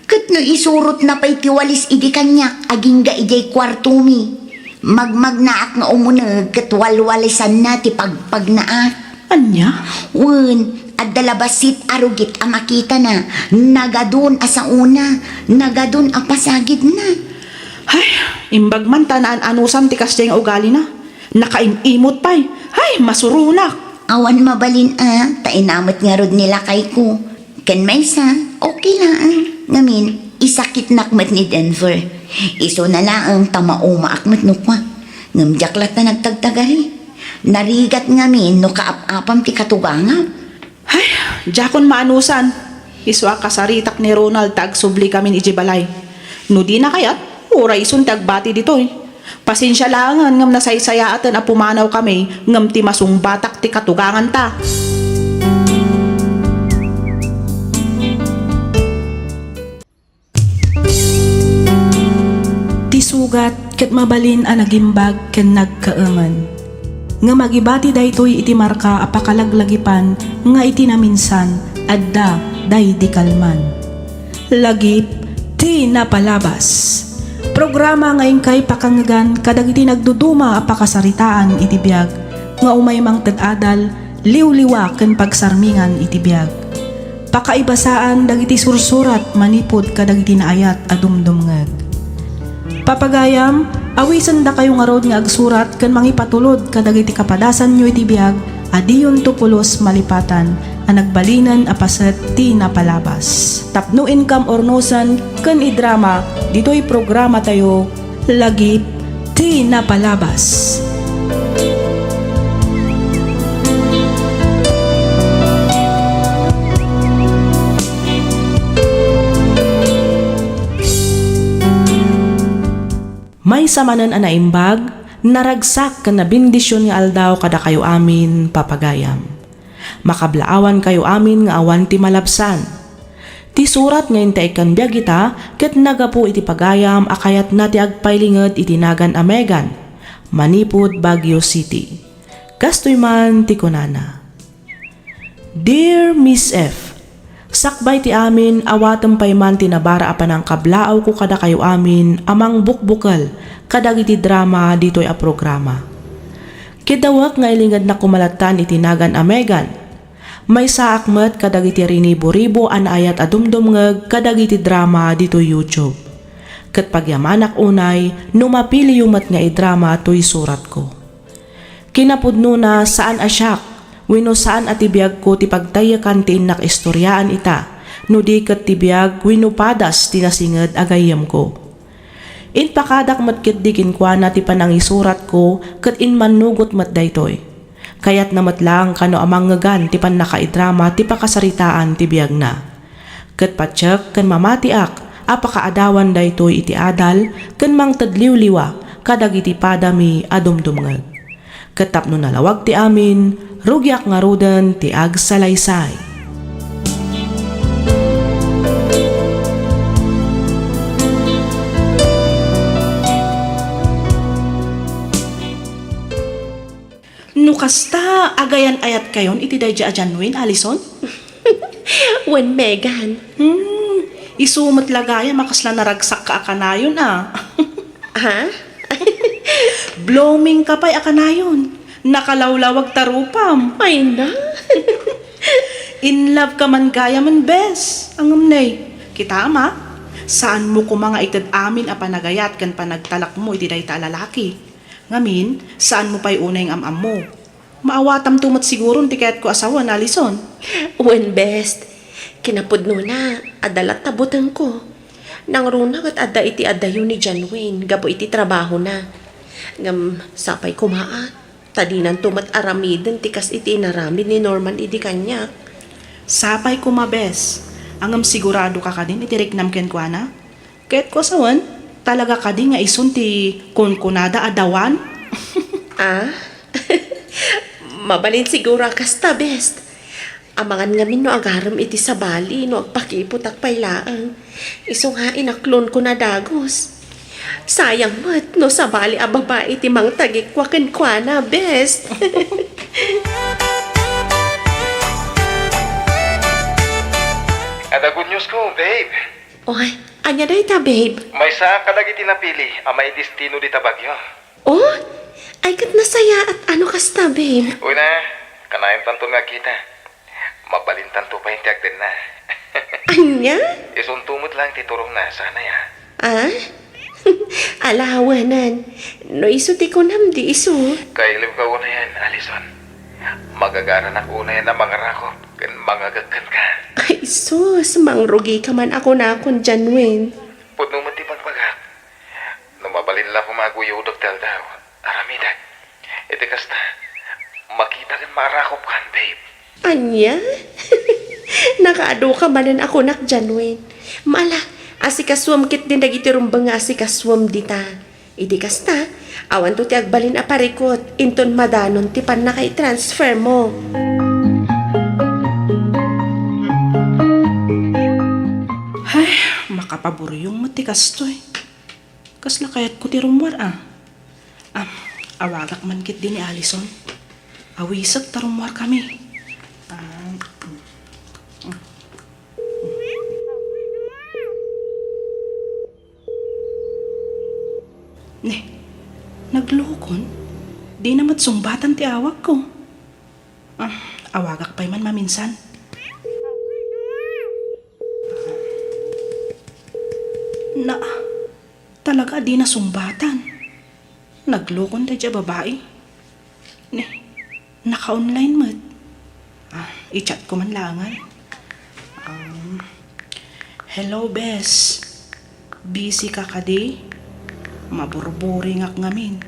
Ket no isurotna pay ti walis idi kaniak, agingga idiay kuartomi. Magmagnaak nga umuneg ket walwalisanna ti pagpagnaak. Ania? Wen, Adda la bassit a rugit a makitana, nagadun a saona, nagadun a pasagidna. Ay, imbag man ta naan-anusan ti kasdiay nga ugalina. Nakaim-imot pay. Ay, masuronak! Awan mabalin a, ta inamet ngarud ni lakayko. Ken maysa, okay laeng. Ngamin, isakitnak met ni Denver. Isuna laeng ta maumaak met no kua. Ngem diak latta nagtagtagari. Narigat ngamin no kaap-apam ti katugangam. Ay, diakon maanusan. Isu a kasaritak ni Ronald ta agsubli kamin idiay balay. No dina kayat, uray isun ti agbati ditoy. Pasensia laengen ngem nasaysayaaten a pumanaw kami ngem ti masungbatak ti katuganganta. Ti sugat ket mabalin a nagimbag ken nagkaemen. Ngem agibati daytoy iti marka a pakalaglagipan nga iti naminsan, adda daydi kalman. Lagip ti napalabas. Programa nga inkay pakangngegan kadagiti nagduduma a pakasaritaan iti biag nga umay mangted adal, liwliwa ken pagsarmingan iti biag. Pakaibasaan dagiti sursurat manipud kadagiti naayat a dumdumngeg. Papagayam, awisendakayo ngarud nga agsurat ken mangipatulod kadagiti kapadasanyo iti biag a diyonto pulos malipatan a nagbalinen a paset ti napalabas. Tapno inkam urnosen ken idrama ditoy programatayo, Lagip ti Napalabas. Maysa manen a naimbag, naragsak ken nabendision nga aldaw kadakayo amin, papagayam. Makablaawankayo amin nga awan ti malabsan. Ti surat nga intaykon biag ita ket naggapu iti pagayam a kayatna ti agpailinged iti nagan a Megan manipud Baguio City. Kastoy man ti kunana, Dear Miss F, sakbay ti amin, awatem pay man ti nabara a panangkablaawko kadakayo amin a mangbukbukel kadagiti drama ditoy a programa. Kiddawek nga ilingednak koma lattan iti nagan a Megan. Maysaak met kadagiti riniburibo a naayat a dumdumngeg kadagiti drama ditoy YouTube. Ket pagyamanak unay no mapiliyo met nga idrama toy suratko. Kinapudnona, saan a siak wenno saan a ti biagko ti pagtaykan ti innak istoriaan ita, no di ket ti biag wenno padas ti nasinged a gayyemko. Impakadak met ketdi kenkuana ti panangisuratko ket immannugot met daytoy. Kayatna met laeng kano a mangngegan ti pannakaidrama ti pakasaritaan ti biagna. Ket patiek ken mamatiak a pakaadawan daytoy iti adal ken mangted liwliwa kadagiti padami a dumdumngeg. Ket tapno nalawag ti amin, rugiak ngaruden ti agsalaysay. No kasta, agayan-ayatkayon iti daydi a John Wayne, Allison? Wen, Megan. Hmm, isu met la gayam a kasla naragsakka a kanayon, a. Ha? Bloomingka pay a kanayon. Nakalawlawag ta rupam. Ay na. In love ka man gayamen, bes. Ngem ne, kitaem a, saanmo koma nga ited amin a panagayat ken panagtalekmo iti dayta a lalaki. Ngamin, saanmo pay unay nga am-ammo. Maawatamto met siguron ti kayatko a sawen, Allison. Wen, bes. Kinapudnona, adda latta butengko. Nangruna ket adda iti adayo ni John Wayne gapu iti trabahona. Ngem sapay koma a, ta dinanto met aramiden ti kas iti inaramid ni Norman idi kaniak. Sapay koma, bes. Ngem siguradoka kadin iti riknam kenkuana? Kayatko a sawen, talaga kadi nga isun ti kunkunada a dawan? Ah? Mabalin siguro a kasta, bes. Amangan ngamin no agarem iti sabali no agpakiputak pay laeng. Isu nga inaklonko a dagus. Sayang met no sabali a babai ti mangtagikua kenkuana, bes. Adda good news ko, babe. Oy, ania dayta, babe? Maysa kadagiti napili a maidestino dita Baguio. Oh? Ay, ket nasayaat a no kasta, babe. Uy na, kanayontanton nga agkita. Mabalintanto pay ti agdenna. Ania? Isunto met laeng ti turongna, saan aya? Ah? Ala, awanen. No isu ti kunam, di isu. Kailiwka unayen, Alison. Magagaranak unayen a mangarakop ken mangagek kenka. Ay, sus, mangrugika man a kunakon, Janwin. Pudno met ti bagbagak. No mabalin la koma a guyodek ti aldaw, aramidek. Iti kasta, makita ken maarakopkan, babe. Ania? Nakaaduka manen a kunak, Janwin. Ala, asikasuem ketdin dagiti rumbeng nga asikasuem dita. Iti kasta, awanto ti agbalin a parikut inton madanon ti pannakaitransfer mo. Ay, makapaburyong met ti kastoy. Kasla kayatko ti rummuar, a. Am, awagak man ketdi ni Alison. Awisek ta rummuarkami. Ah, ne, naglukon? Dina met sungbatan ti awagko. Ah, awagak pay man maminsan. Na, talaga a dina sungbatan. Naglukon daydiay a babai. Ne, naka-online met. Ah, i-chat ko man laengen. Um, "Hello, bes. Busy ka kadi? Maburburingak ngamin.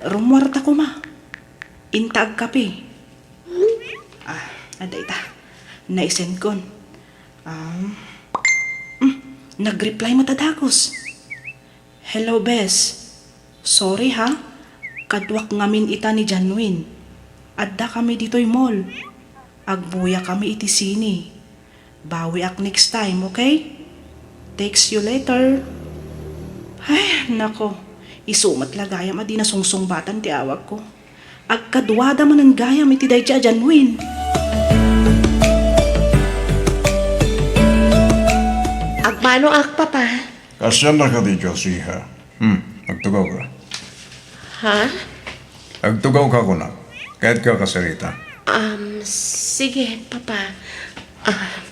Rummuarta koma. Inta agkape." Ah, adda ita. Naisendkon. Um, mm, nag-reply met a dagus. "Hello, bes. Sorry, ha. Kaduak ngamin ita ni Janwin. Addakami ditoy mall. Agbuyakami iti sine. Bawiak next time, okay? Text you later." Ay, nako. Isu met la gayam a dina sungsungbatan ti awagko. Agkaduada manen gayam iti daydiay a Janwin. Agmanoak, Papa. Kaasianna kadi, Josiah? Hmm, agtugawka. Ha? Agtugawka, kunak. Kayatka a kasarita. Um, sige, Papa. Ah.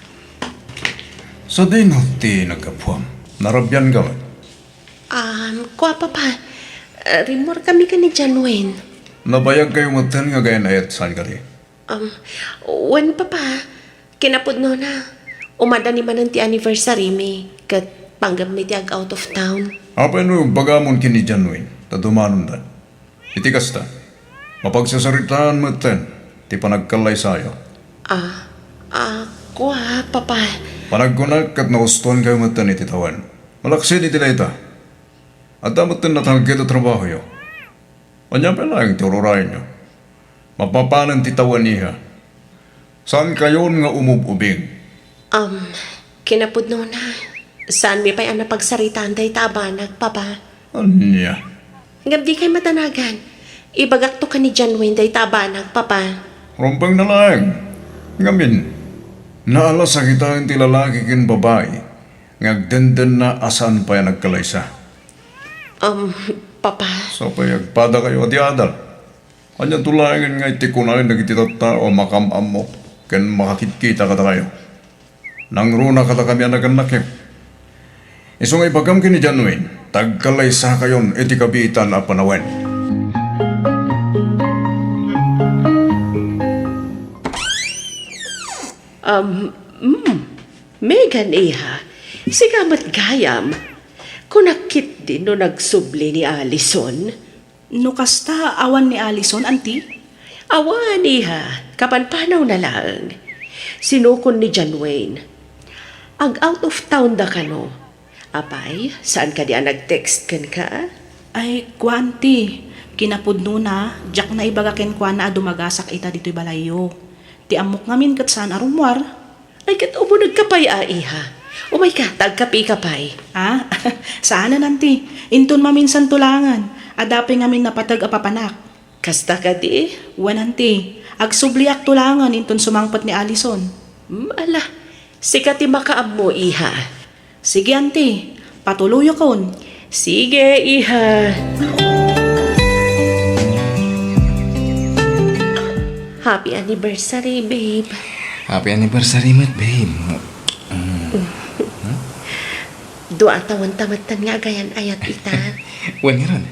Sadino ti naggapuam? Narabianka met? Um, kua, Papa. Ah, rimmuarkami ken ni Janwin. Nabayagkayo metten nga agay-ayat, saan kadi? Um, wen, Papa. Kinapudnona, umadani manen ti anniversary mi, ket panggepmi ti ag-out of town. Apay no ibagamon ken ni Janwin, ta dumanonda? Iti kasta, mapagsasaritaan metten ti panagkallaysayo. Ah, ah, kua, Papa. Panagkunak ket nahustoankayo metten iti tawen. Malaksid iti dayta, adda metten natalged a trabahoyo. Ania pay laeng ti ururayenyo? Mapapanen ti tawen, iha. Saankayon nga umub-ubing. Um, kinapudnona, saanmi pay a napagsaritaan dayta a banag, Papa. Ania? Ngem dikay madanagan. Ibagakto ken ni Janwin dayta a banag, Papa. Rumbengna laeng. Ngamin, naalas a kitaen ti lalaki ken babai nga agdendenna a saan pay a nagkallaysa. Um, Papa. Sapay agpadakayo a di adal. Aniato laengen nga iti kunayo dagiti tattao a makam-ammo ken makakitkita kadakayo? Nangruna kadakami a nagannakyo. Isu nga ibagam ken ni Janwin, ta agkallaysakayon iti kabiitan a panawen. Um, mm. Megan, iha, sika met gayam. Kunak ketdi no nagsubli ni Alison. No kasta, awan ni Alison, anti? Awan, iha. Kapanpanawna laeng. Sinukon ni Janwin. Ag-out of town da kano. Apay, saan kadi a nag-text kenka? Ay, kua, anti. Kinapudnona, diak naibaga kenkuana a dumagasak ita ditoy balayyo. Ti ammok ngamin ket saan a rummuar. Ay, ket umunegka pay a, iha. Umayka, ta agkapeka pay. Ah, saanen, anti. Inton maminsanto laengen, adda pay ngamin napateg a papanak. Kasta kadi? Wen, anti. Agsubliakto laengen inton sumangpet ni Alison. Hmm, ala, sika ti makaammo, iha. Sige, anti. Patuloyakon. Sige, iha. Happy anniversary, babe. Happy anniversary met, babe. Mm. Dua a tawen ta metten nga agayan-ayat ita. Wen ngarud,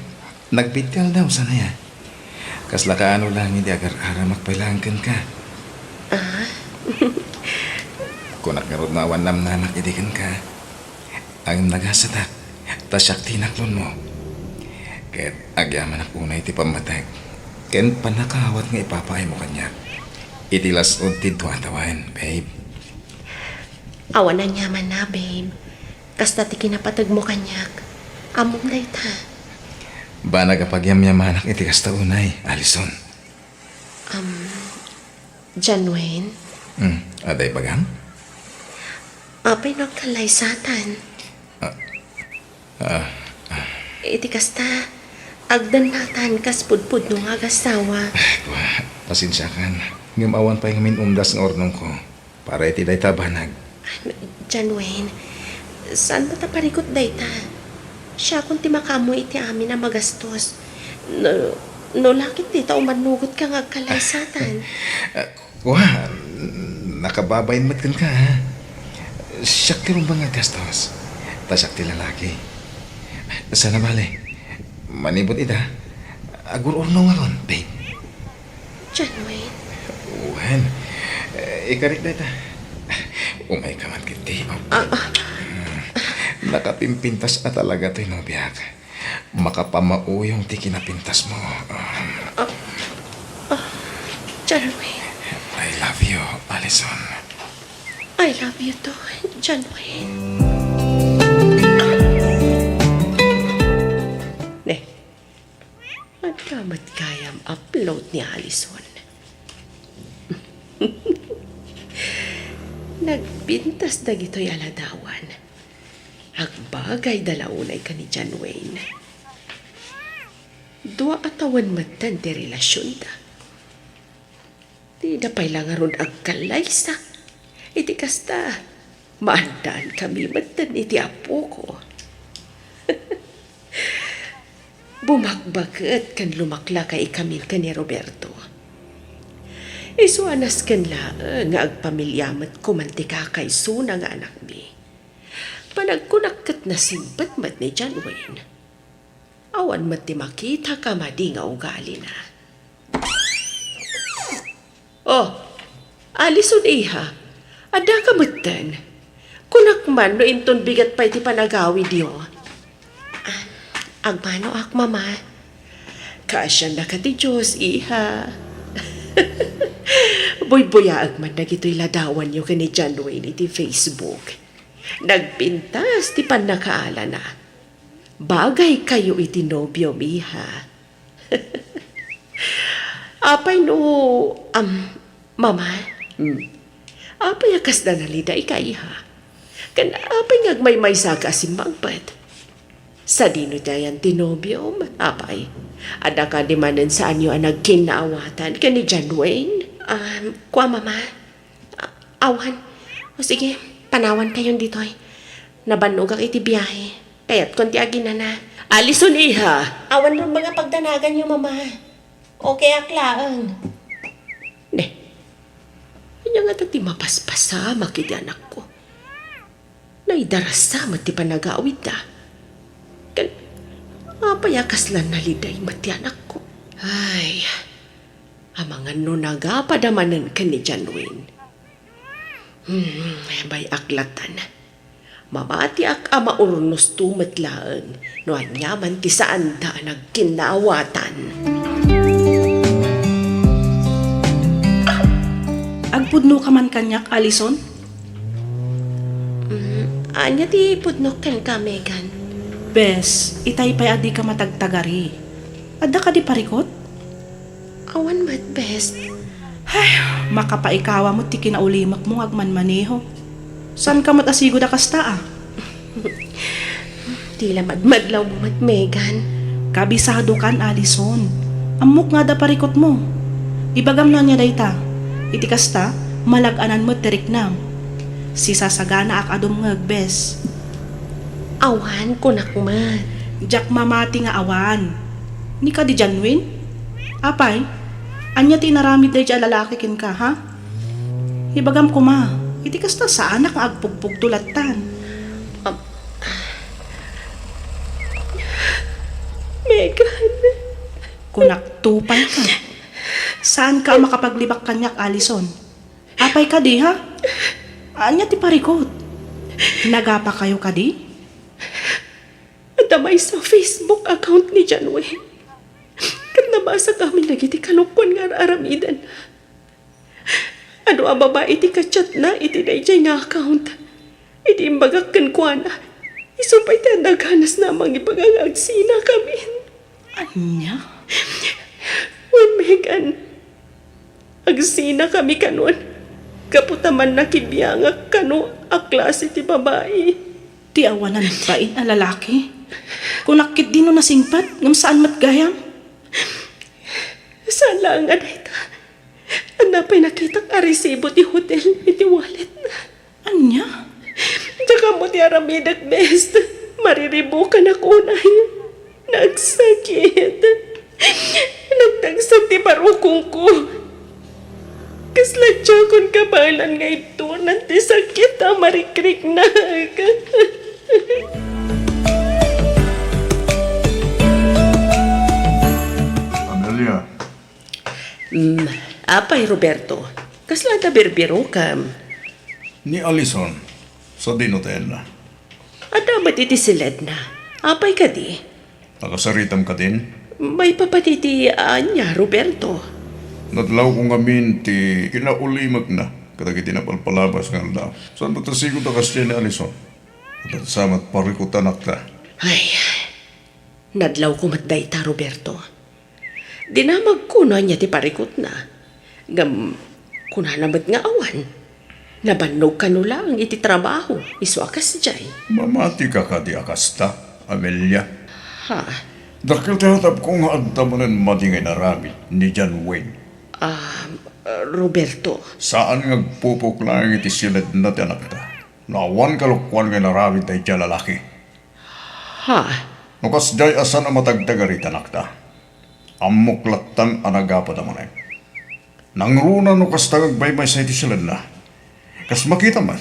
nagpito aldaw sana ya. Kasla kaano laeng idi agar-aramak pay laeng kenka. Ah? Kunak ngarud no awan namnamak idi kenka. Ngem nagasatak, ta siak ti inaklonmo. Ket agyamanak unay ti pammatek ken pannakaawat nga ipapaaymo kaniak iti las-ud ti dua a tawen, babe. Awan aniamanna, babe. Kasta ti kinapategmo kaniak. Ammom dayta. Banag a pagyamyamanak iti kasta unay, Alison. Um, John Wayne? Hmm, adda ibagam? Apay no agkallaysatan? Ah, ah, ah. Iti kasta, agdannatan kas pudpudno nga agassawa. Ay, kua, pasensiakan. Ngem awan pay ngamin umdas nga urnongko para iti dayta a banag. Ay, John Wayne, saan ta parikut dayta? Siakon ti makaammo iti amin a magastos. No, no la ket dita umannugotka nga agkallaysatan. Ah, kua, nakababain met kenka, ha? Siak ti rumbeng nga aggastos. Ta siak ti lalaki. Sana bale, manipud ita, agur-urnongakon, babe. John Wayne. Wen, eh, ikarik dayta. Umayka man ketdi. Ah, ah. Hmm. Nakapimpintas a talaga toy nobiak. Makapamauyong ti kinapintasmo. Ah, ah, John Wayne. I love you, Alison. I love you too, John Wayne. Ne, adda met gayam upload ni Alison. Nagpintas dagitoy a ladawan. Agbagayda la unay ken ni John Wayne. Dua a tawen metten ti relasionda. Dida pay la ngarud agkallaysa. Iti kasta, maaddaan kami metten iti apoko. Bumakbaket ken lumaklakay ikamin ken ni Roberto. Isu a nasken laeng nga agpamilia met koman ti kakaisuna nga anakmi. Panagkunak ket nasingpet met ni John Wayne. Awan met ti makita a madi nga ugalina. Oh, Alison, iha, addaka metten? Kunak man no inton bigat pay ti panagawidyo. Ah, agmanoak, Mama. Kaasiannaka ti Dios, iha. Buybuyaek man dagitoy ladawanyo ken ni John Wayne iti Facebook. Nagpintas ti pannakaalana. Bagaykayo iti nobiom, iha. Apay no, am, Mama? Hmm. Apay a kasla nalidayka, iha? Ken apay nga agmaymaysaka a simmangpet? Sadino ti ayan ti nobiom, apay? Adda kadi manen saanyo a nagkinnaawatan ken ni John Wayne? Um, kua, Mama. A-, awan. O sige, panawankayon ditoy. Nabannogak iti biahe. Kayatkon ti aginana. Alison, iha! Awan rumbeng a pagdanaganyo, Mama. Okayak laeng. Ne, ania ngata ti mapaspasamak iti anakko? Naidarasa met ti panagawidda. Ken apay a kasla naliday met ti anakko? Ay, amangan no nagapada manen ken ni John Wayne. Hmm, bay-ak latan. Mamatiak a maurnosto met laeng no aniaman ti saanda a nagkinnaawatan. Agpudnoka man kaniak, Alison? Mm, ania ti pudnok kenka, Megan? Bes, itay pay a dika matagtagari. Adda kadi parikut? Awan met, Bes. Ay, makapaikawa met ti kinaulimekmo nga agmanmaneho. Saanka met a sigud a kasta, a? Ti la madmadlawmo met, Megan. Kabisadokan, Alison. Ammok nga adda parikutmo. Ibagam no ania dayta. Iti kasta, malag-anan met ti riknam. Sisasaganaak a dumngeg, Bes. Awan, kunak met. Diak mamati nga awan. Ni kadi John Wayne? Apay, ania ti inaramid daydiay a lalaki kenka, ha? Ibagam koma, iti kasta, saanak nga agpugpugto lattan. Am-, Megan. Kunak, tupay ka. Saan ka a makapaglibak kaniak, Alison? Apay kadi, ha? Ania ti parikut? Nagapa kayo kadi? Adda maysa a Facebook account ni John Wayne. Ket nabasakamin dagiti kalokuan nga ar-aramidenna. Adu a babai ti ka-chatna iti daydiay nga account. Iti imbagak kenkuana, isu pay ti adda ganasna a mangibaga nga agsinakamin. Ania? Wen, Megan, agsinakami kanon, gapu ta mannakibiangak kano a klase ti babai. Ti awanan bain a lalaki? Kunak ketdi no nasingpet, ngem saan met gayam? Saan laeng a dayta. Adda pay nakitak a resibo ti hotel iti walletna. Ania? Diak ammo ti aramidek, best. Mariribukanak unay. Nagsakit. Nagtagsak ti barukongko. Kasla diakon kabaelan nga ituna ti sakit a marikriknak. Amelia. Mm, apay, Roberto, kasla adda birbirokam? Ni Alison, sadino ti ayanna? Adda met iti siledna. Apay kadi? Nakasaritam kadin? Maipapan iti ania, Roberto? Nadlawko ngamin ti kinaulimekna kadagiti napalpalabas nga aldaw. Saan met a sigud a kasdiay ni Alison? Ket sa met parikutanakta. Ay, nadlawko met dayta, Roberto. Dinamagko no ania ti parikutna. Ngem kunana met nga awan. Nabannog kano laeng iti trabaho, isu a kasdiay. Mamatika kadi a kasta, Amelia? Ha? Dakkel ti hatabko nga adda manen madi nga inaramid ni John Wayne. Ah, Roberto. Saan nga agpupok laeng iti siledna ti anakta. No awan kalokuan nga inaramid daydiay a lalaki. Ha? No kasdiay a saan a matagtagari ti anakta, ammok lattan a nagapud a manen. Nangruna no kasta nga agmaymaysa iti siledna. Kas makita met,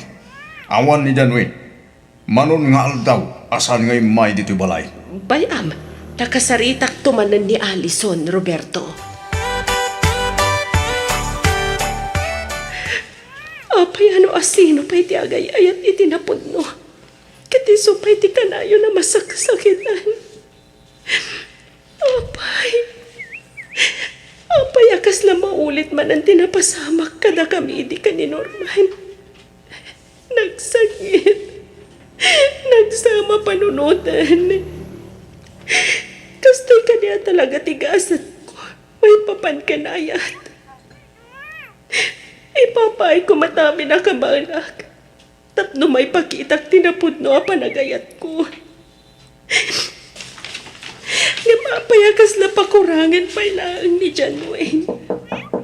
awan ni John Wayne. Manon nga aldaw a saan nga immay ditoy balay. Bay-am, nakasaritakto manen ni Alison, Roberto. Apay a no asino pay ti agay-ayat iti napudno? Ket isu pay ti kanayon a masaksakitan. Apay, apay a kasla maulit manen ti napasamak kadakami idi ken ni Norman. Nagsakit. Nagsama panunoten. Kastoy kadi a talaga ti gasatko maipapan ken ayat. Ipapaayko met amin a kabaelak tapno maipakitak ti napudno a panagayatko. Ngem apay a kasla pakurangen pay laeng ni John Wayne?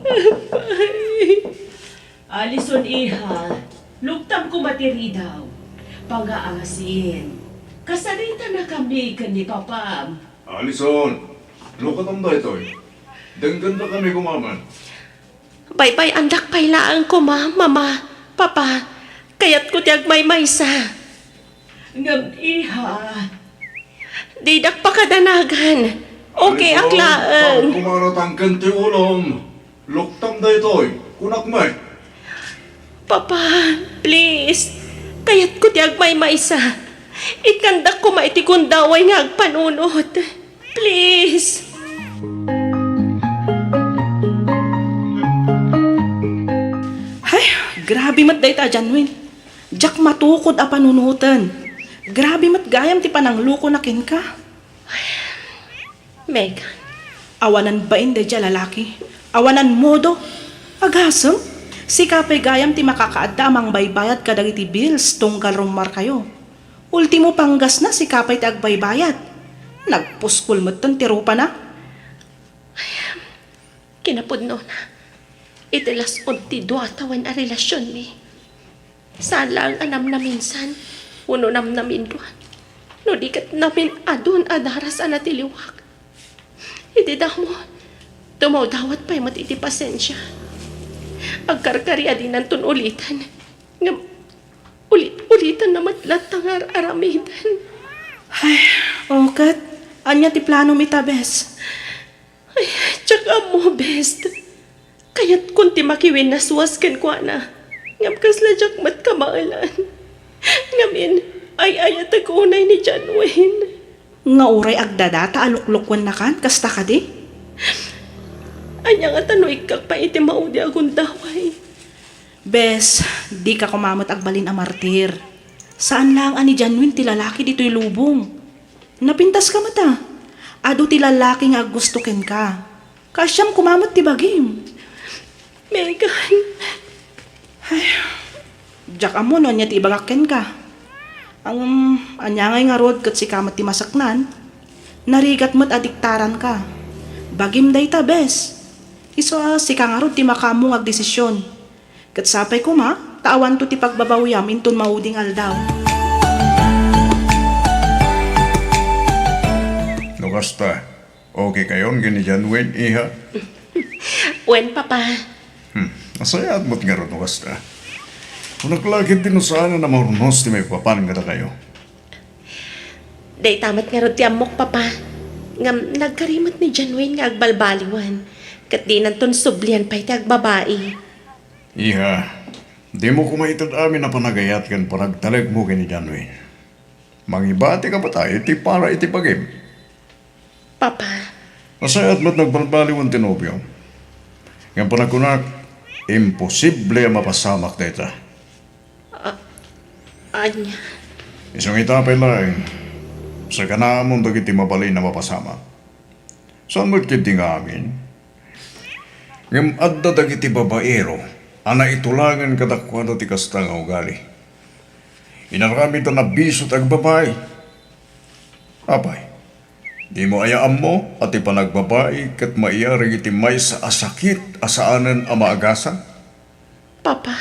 Apay. Alison, iha, luktam koma ti ridaw. Pangaasin, kasaritanakami ken ni papam. Alison, lukatam daytoy. Denggendakami koma man. Baybay-andak pay laeng koma, Mama, Papa, kayatko ti agmaymaysa. Ngem, iha. Didak pakadanagan. Okay ak laeng. Alison, kumaro tangken ti ulom. Luktam daytoy, kunak met. Papa, please. Kayatko ti agmaymaysa. Ikkandak koma iti gundaway nga agpanunot. Please. Hay, grabe met dayta a John Wayne. Diak matukod a panunoten. Grabe met gayam ti pananglukona kenka. Megan. Awanan bain daydiay a lalaki. Awanan modo. Agasem, sika pay gayam ti makakaadda a mangbaybayad kadagiti bills tunggal rummuarkayo. Ultimo panggasna, sika pay ti agbaybayad. Nagpuskol metten ti rupana. Kinapudnona, iti las-ud ti dua tawen a relasionmi, saan laeng a namnaminsan wenno namnamindua, no di ket namin-adun a daras a natiliwak. Iti damo, dumawdawat pay met iti pasensia. Agkarkari a dinanton ulitan. Ngem ulit-ulitanna met latta nga ar-aramiden. Ay, o ket, ania ti planom ita, bes? Ay, diak ammo, bes. Kayatkon ti makiwinnaswas kenkuana. Ngem kasla diak met kamaelan. Ngamin, ay-ayatek unay ni John Wayne. Nga uray agdadata a luklukwennakan, kasta kadi? Ania ngata no ikkak pay iti maudi a gundaway? Bes, dika koma met agbalin a martir. Saan laeng a ni John Wayne ti lalaki ditoy lubong. Napintaska met a. Adu ti lalaki nga aggusto kenka. Kaasiam koma met ti bagim. Megan. Ay, diak ammo no ania ti ibagak kenka. Ngem, ania ngay ngarud ket sika met ti maseknan? Narigat met a diktaranka. Bagim dayta, bes. Isu a sika ngarud ti makaammo nga agdesisyon. Ket sapay koma, ta awanto ti pagbabawiam inton maudi nga aldaw. No kasta, okay kayon ken ni John Wayne, iha? Wen, Papa. Hmm, nasayaat met ngarud no kasta. Kunak la ketdi no saan a maurnos ti maipapan kadakayo. Dayta met ngarud ti ammok, Papa. Ngem nagkari met ni John Wayne nga agbalbaliwen, ket dinanton sublian pay ti agbabai. Iha, dimo koma ited amin a panagayat ken panagtalekmo ken ni John Wayne. Mangibatika met iti para iti bagim. Papa. Nasayaat met nga agbalbaliwen ti nobiom. Ngem panagkunak, imposible a mapasamak dayta. A-, ania? Isu nga ita pay laeng, saganaamon dagiti mabalin a mapasamak. Saan met ketdi nga amin? Ngem adda dagiti babaero a naitulangen kadakuada ti kasta nga ugali. Inaramidda a bisu ti agbabai. Apay, dimo aya ammo a ti panagbabai ket maiyarag iti maysa a sakit a saanen a maagasang? Papa.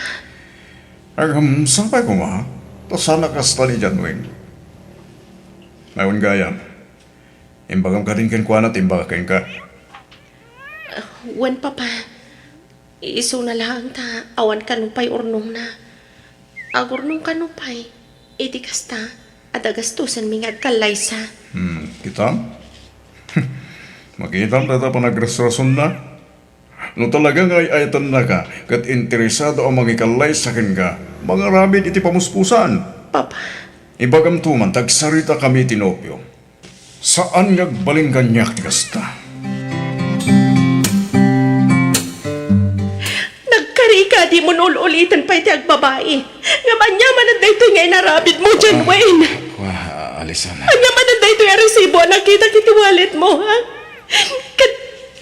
Ngem sapay koma, ta saan a kasta ni John Wayne. Awan gayam. Imbagam kadin kenkuana ti imbagak kenka. Ah, wen, Papa. Isuna laeng ta awan kano pay urnongna. Agurnong kano pay, idi kasta, adda gastosenmi nga agkallaysa. Hmm, kitam? Makitam dayta panagrasrasonna? No talaga nga ay-ayatennaka ket interesado a mangikallaysa kenka, mangaramid iti pamuspusan. Papa. Ibagamto man, ta agsaritakami iti nobio. Saan nga agbalin kaniak ti kasta. Nagkari ka, dimon ul-uliten pay ti agbabai. Ngem ania manen daytoy nga inaramidmo, John Wayne? Kua, Alison. Ania manen daytoy a resibo a nakitak iti walletmo, ha? Ket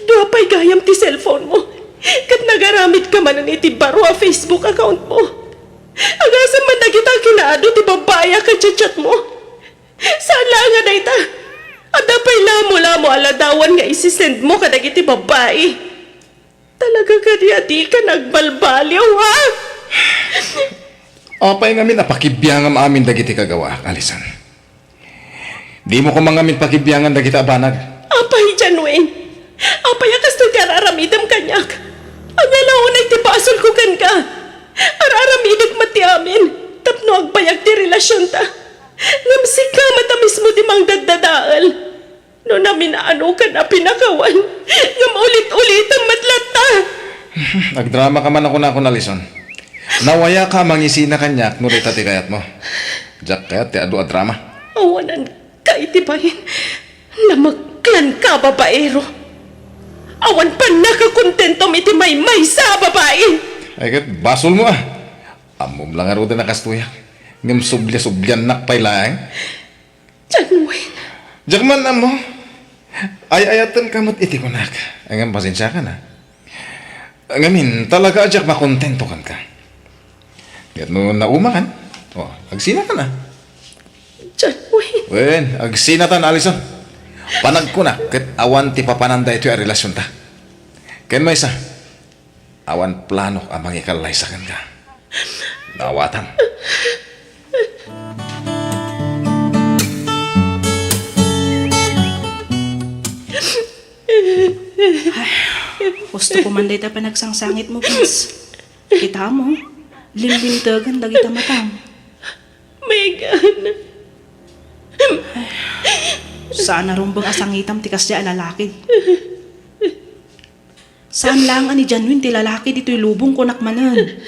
dua pay gayam ti cellphonemo. Ket nagaramidka manen iti baro a Facebook accountmo. Agasem man dagita kinaadu ti babbai a kachatchatmo. Saan laeng a dayta. Adda pay lamo-lamo a ladawan nga isisendmo kadagiti babbai. Talaga kadi a dika nagbalbaliw, ha? Apay ngamin a pakibiangam amin dagiti kagawaak, Alison? Dimo koma ngamin pakibiangan dagita a banag. Apay, John Wayne? Apay a kastoy ti ar-aramidem kaniak? Ania la unay ti basolko kenka? Ar-aramidek met ti amin tapno agbayag ti relasionta. Ngem sika met a mismo ti mangdaddadael. No namin-anokan a pinakawan, ngem ulit-ulitem met latta. Agdramaka man a kunakon, Alison. Nawayaka a mangisina kaniak no dayta ti kayatmo. Diak kayat ti adu a drama. Awananka iti bain. Nameklanka a babaero. Awan pannakakontentom iti maymaysa a babai. Ay, ket basolmo a. Ammom la ngaruden a kastoyak. Ngem sublia-subliannak pay laeng. John Wayne. Diak man ammo. Ay-ayatenka met iti kunak. Ngem pasensiakan a. Ngamin, talaga a diak makontento kenka. Ket no naumakan, o, agsinakan a. John Wayne. Wen, agsinatan, Alison. Panagkunak ket awan ti papanan daytoy a relasionta. Ken maysa, awan planok a mangikallaysa kenka. Naawatam. Ay, gusto ko man dayta panagsangsangitmo, Prince. Kitam, limlimtegen dagita matam. Megan. Saan a rumbeng a sangitam ti kasdiay a lalaki. Saan laeng a ni Janwin ti lalaki ditoy lubong, kunak manen.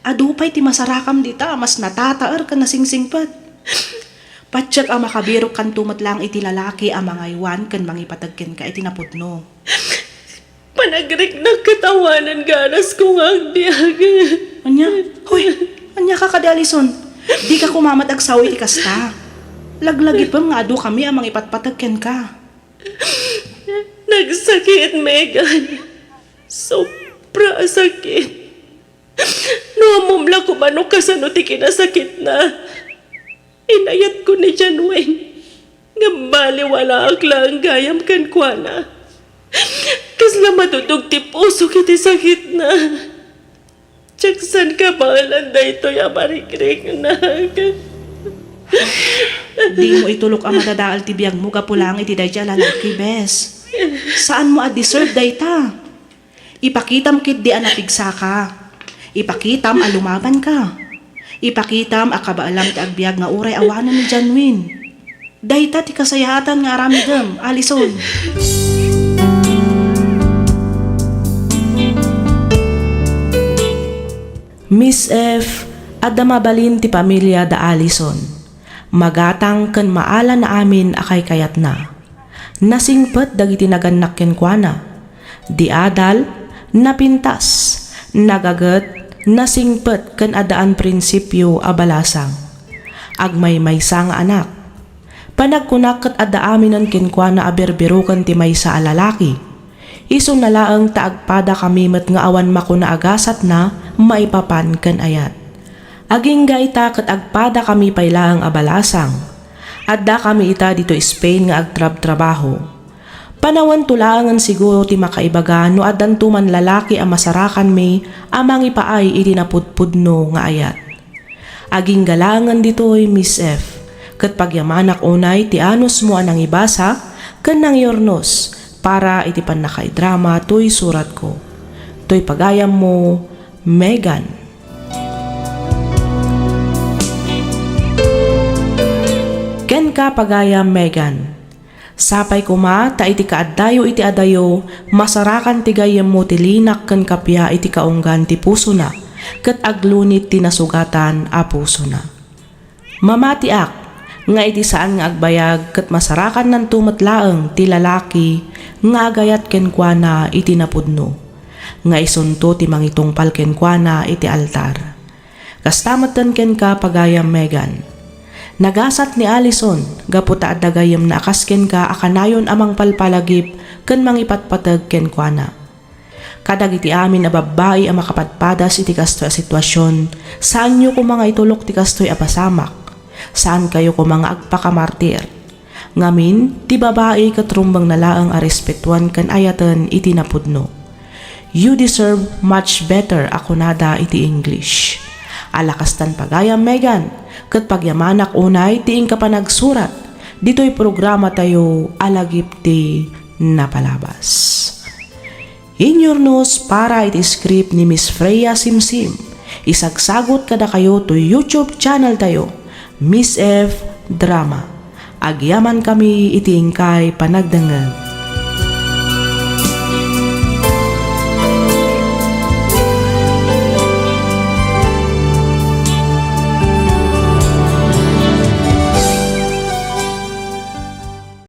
Adu pay ti masarakam dita a mas natataer ken nasingsingpet. Patiek a makabirok kanto met laeng iti lalaki a mangaywan ken mangipateg kenka iti napudno. Panagriknak ket awanen ganasko nga agbiag. Ania? Hoy, ania ka kadi, Alison? Dika koma met agsaw iti kasta. Laglagipem nga adu kami a mangipatpateg kenka. Nagsakit, Megan. Sobra a sakit. No ammom la koma no kasano ti kinasakitna. Inayatko ni Janwin nga baliwalaak laeng gayam kenkuana. Kasla madudog ti pusok iti sakitna. Diak saan kabaelan daytoy a marikriknak. Dimo itulok a madadael ti biagmo gapu laeng iti daydiay a lalaki, bes. Saanmo a deserve dayta. Ipakitam ketdi a napigsaka. Ipakitam a lumabanka. Ipakitam a kabaelam ti agbiag nga uray awanen ni Janwin. Dayta ti kasayaatan nga aramidem, Alison. Miss F, adda mabalin ti pamilia da Alison. Magatang ken maala na amin a kaykayatna. Nasingpet dagiti nagannak kenkuana. Di adal, napintas, nagaget, nasingpet ken addaan prinsipio a balasang. Agmaymaysa nga anak. Panagkunak ket adda aminen kenkuana a birbiroken ti maysa a lalaki. Isuna laeng ta agpadakami met nga awan makuna a gasatna maipapan ken ayat. Agingga ita ket agpadakami pay laeng a balasang. Addakami ita ditoy Spain nga agtrabtrabaho. Panawento laengen siguro ti makaibaga no addanto man lalaki a masarakanmi a mangipaay iti napudpudno nga ayat. Agingga laengen ditoy, Miss F, ket pagyamanak unay ti anusmo a nangibasa ken nangyurnos para iti pannakaidrama toy suratko. Toy pagayammo, Megan. Kenka, pagayam Megan. Sapay koma ta iti kaaddayo iti adayo, masarakan ti gayyemmo ti linak ken kappia iti kaunggan ti pusona, ket aglunit ti nasugatan a pusona. Mamatiak nga iti saan nga agbayag ket masarakannanto met laeng ti lalaki nga agayat kenkuana iti napudno, nga isunto ti mangitungpal kenkuana iti altar. Kasta metten kenka, pagayam Megan. Nagasat ni Alison gapu ta adda gayyemna a kas kenka a kanayon a mangpalpalagip ken mangipatpateg kenkuana. Kadagiti amin a babbai a makapadpadas iti kastoy a situasion, saanyo koma nga itulok ti kastoy a pasamak. Saankayo koma nga agpakamartir. Ngamin, ti babai ket rumbengna laeng a respetuan ken ayaten iti napudno. "You deserve much better," a kunada iti English. Ala kastan, pagayam Megan, ket pagyamanak unay ti inka panagsurat ditoy programatayo a Lagip ti Napalabas. Inyurnos para iti script ni Miss Freya Simsim. Isagsagut kadakayo toy YouTube channel tayo, Miss F Drama. Agyamankami iti inkay panagdengngeg.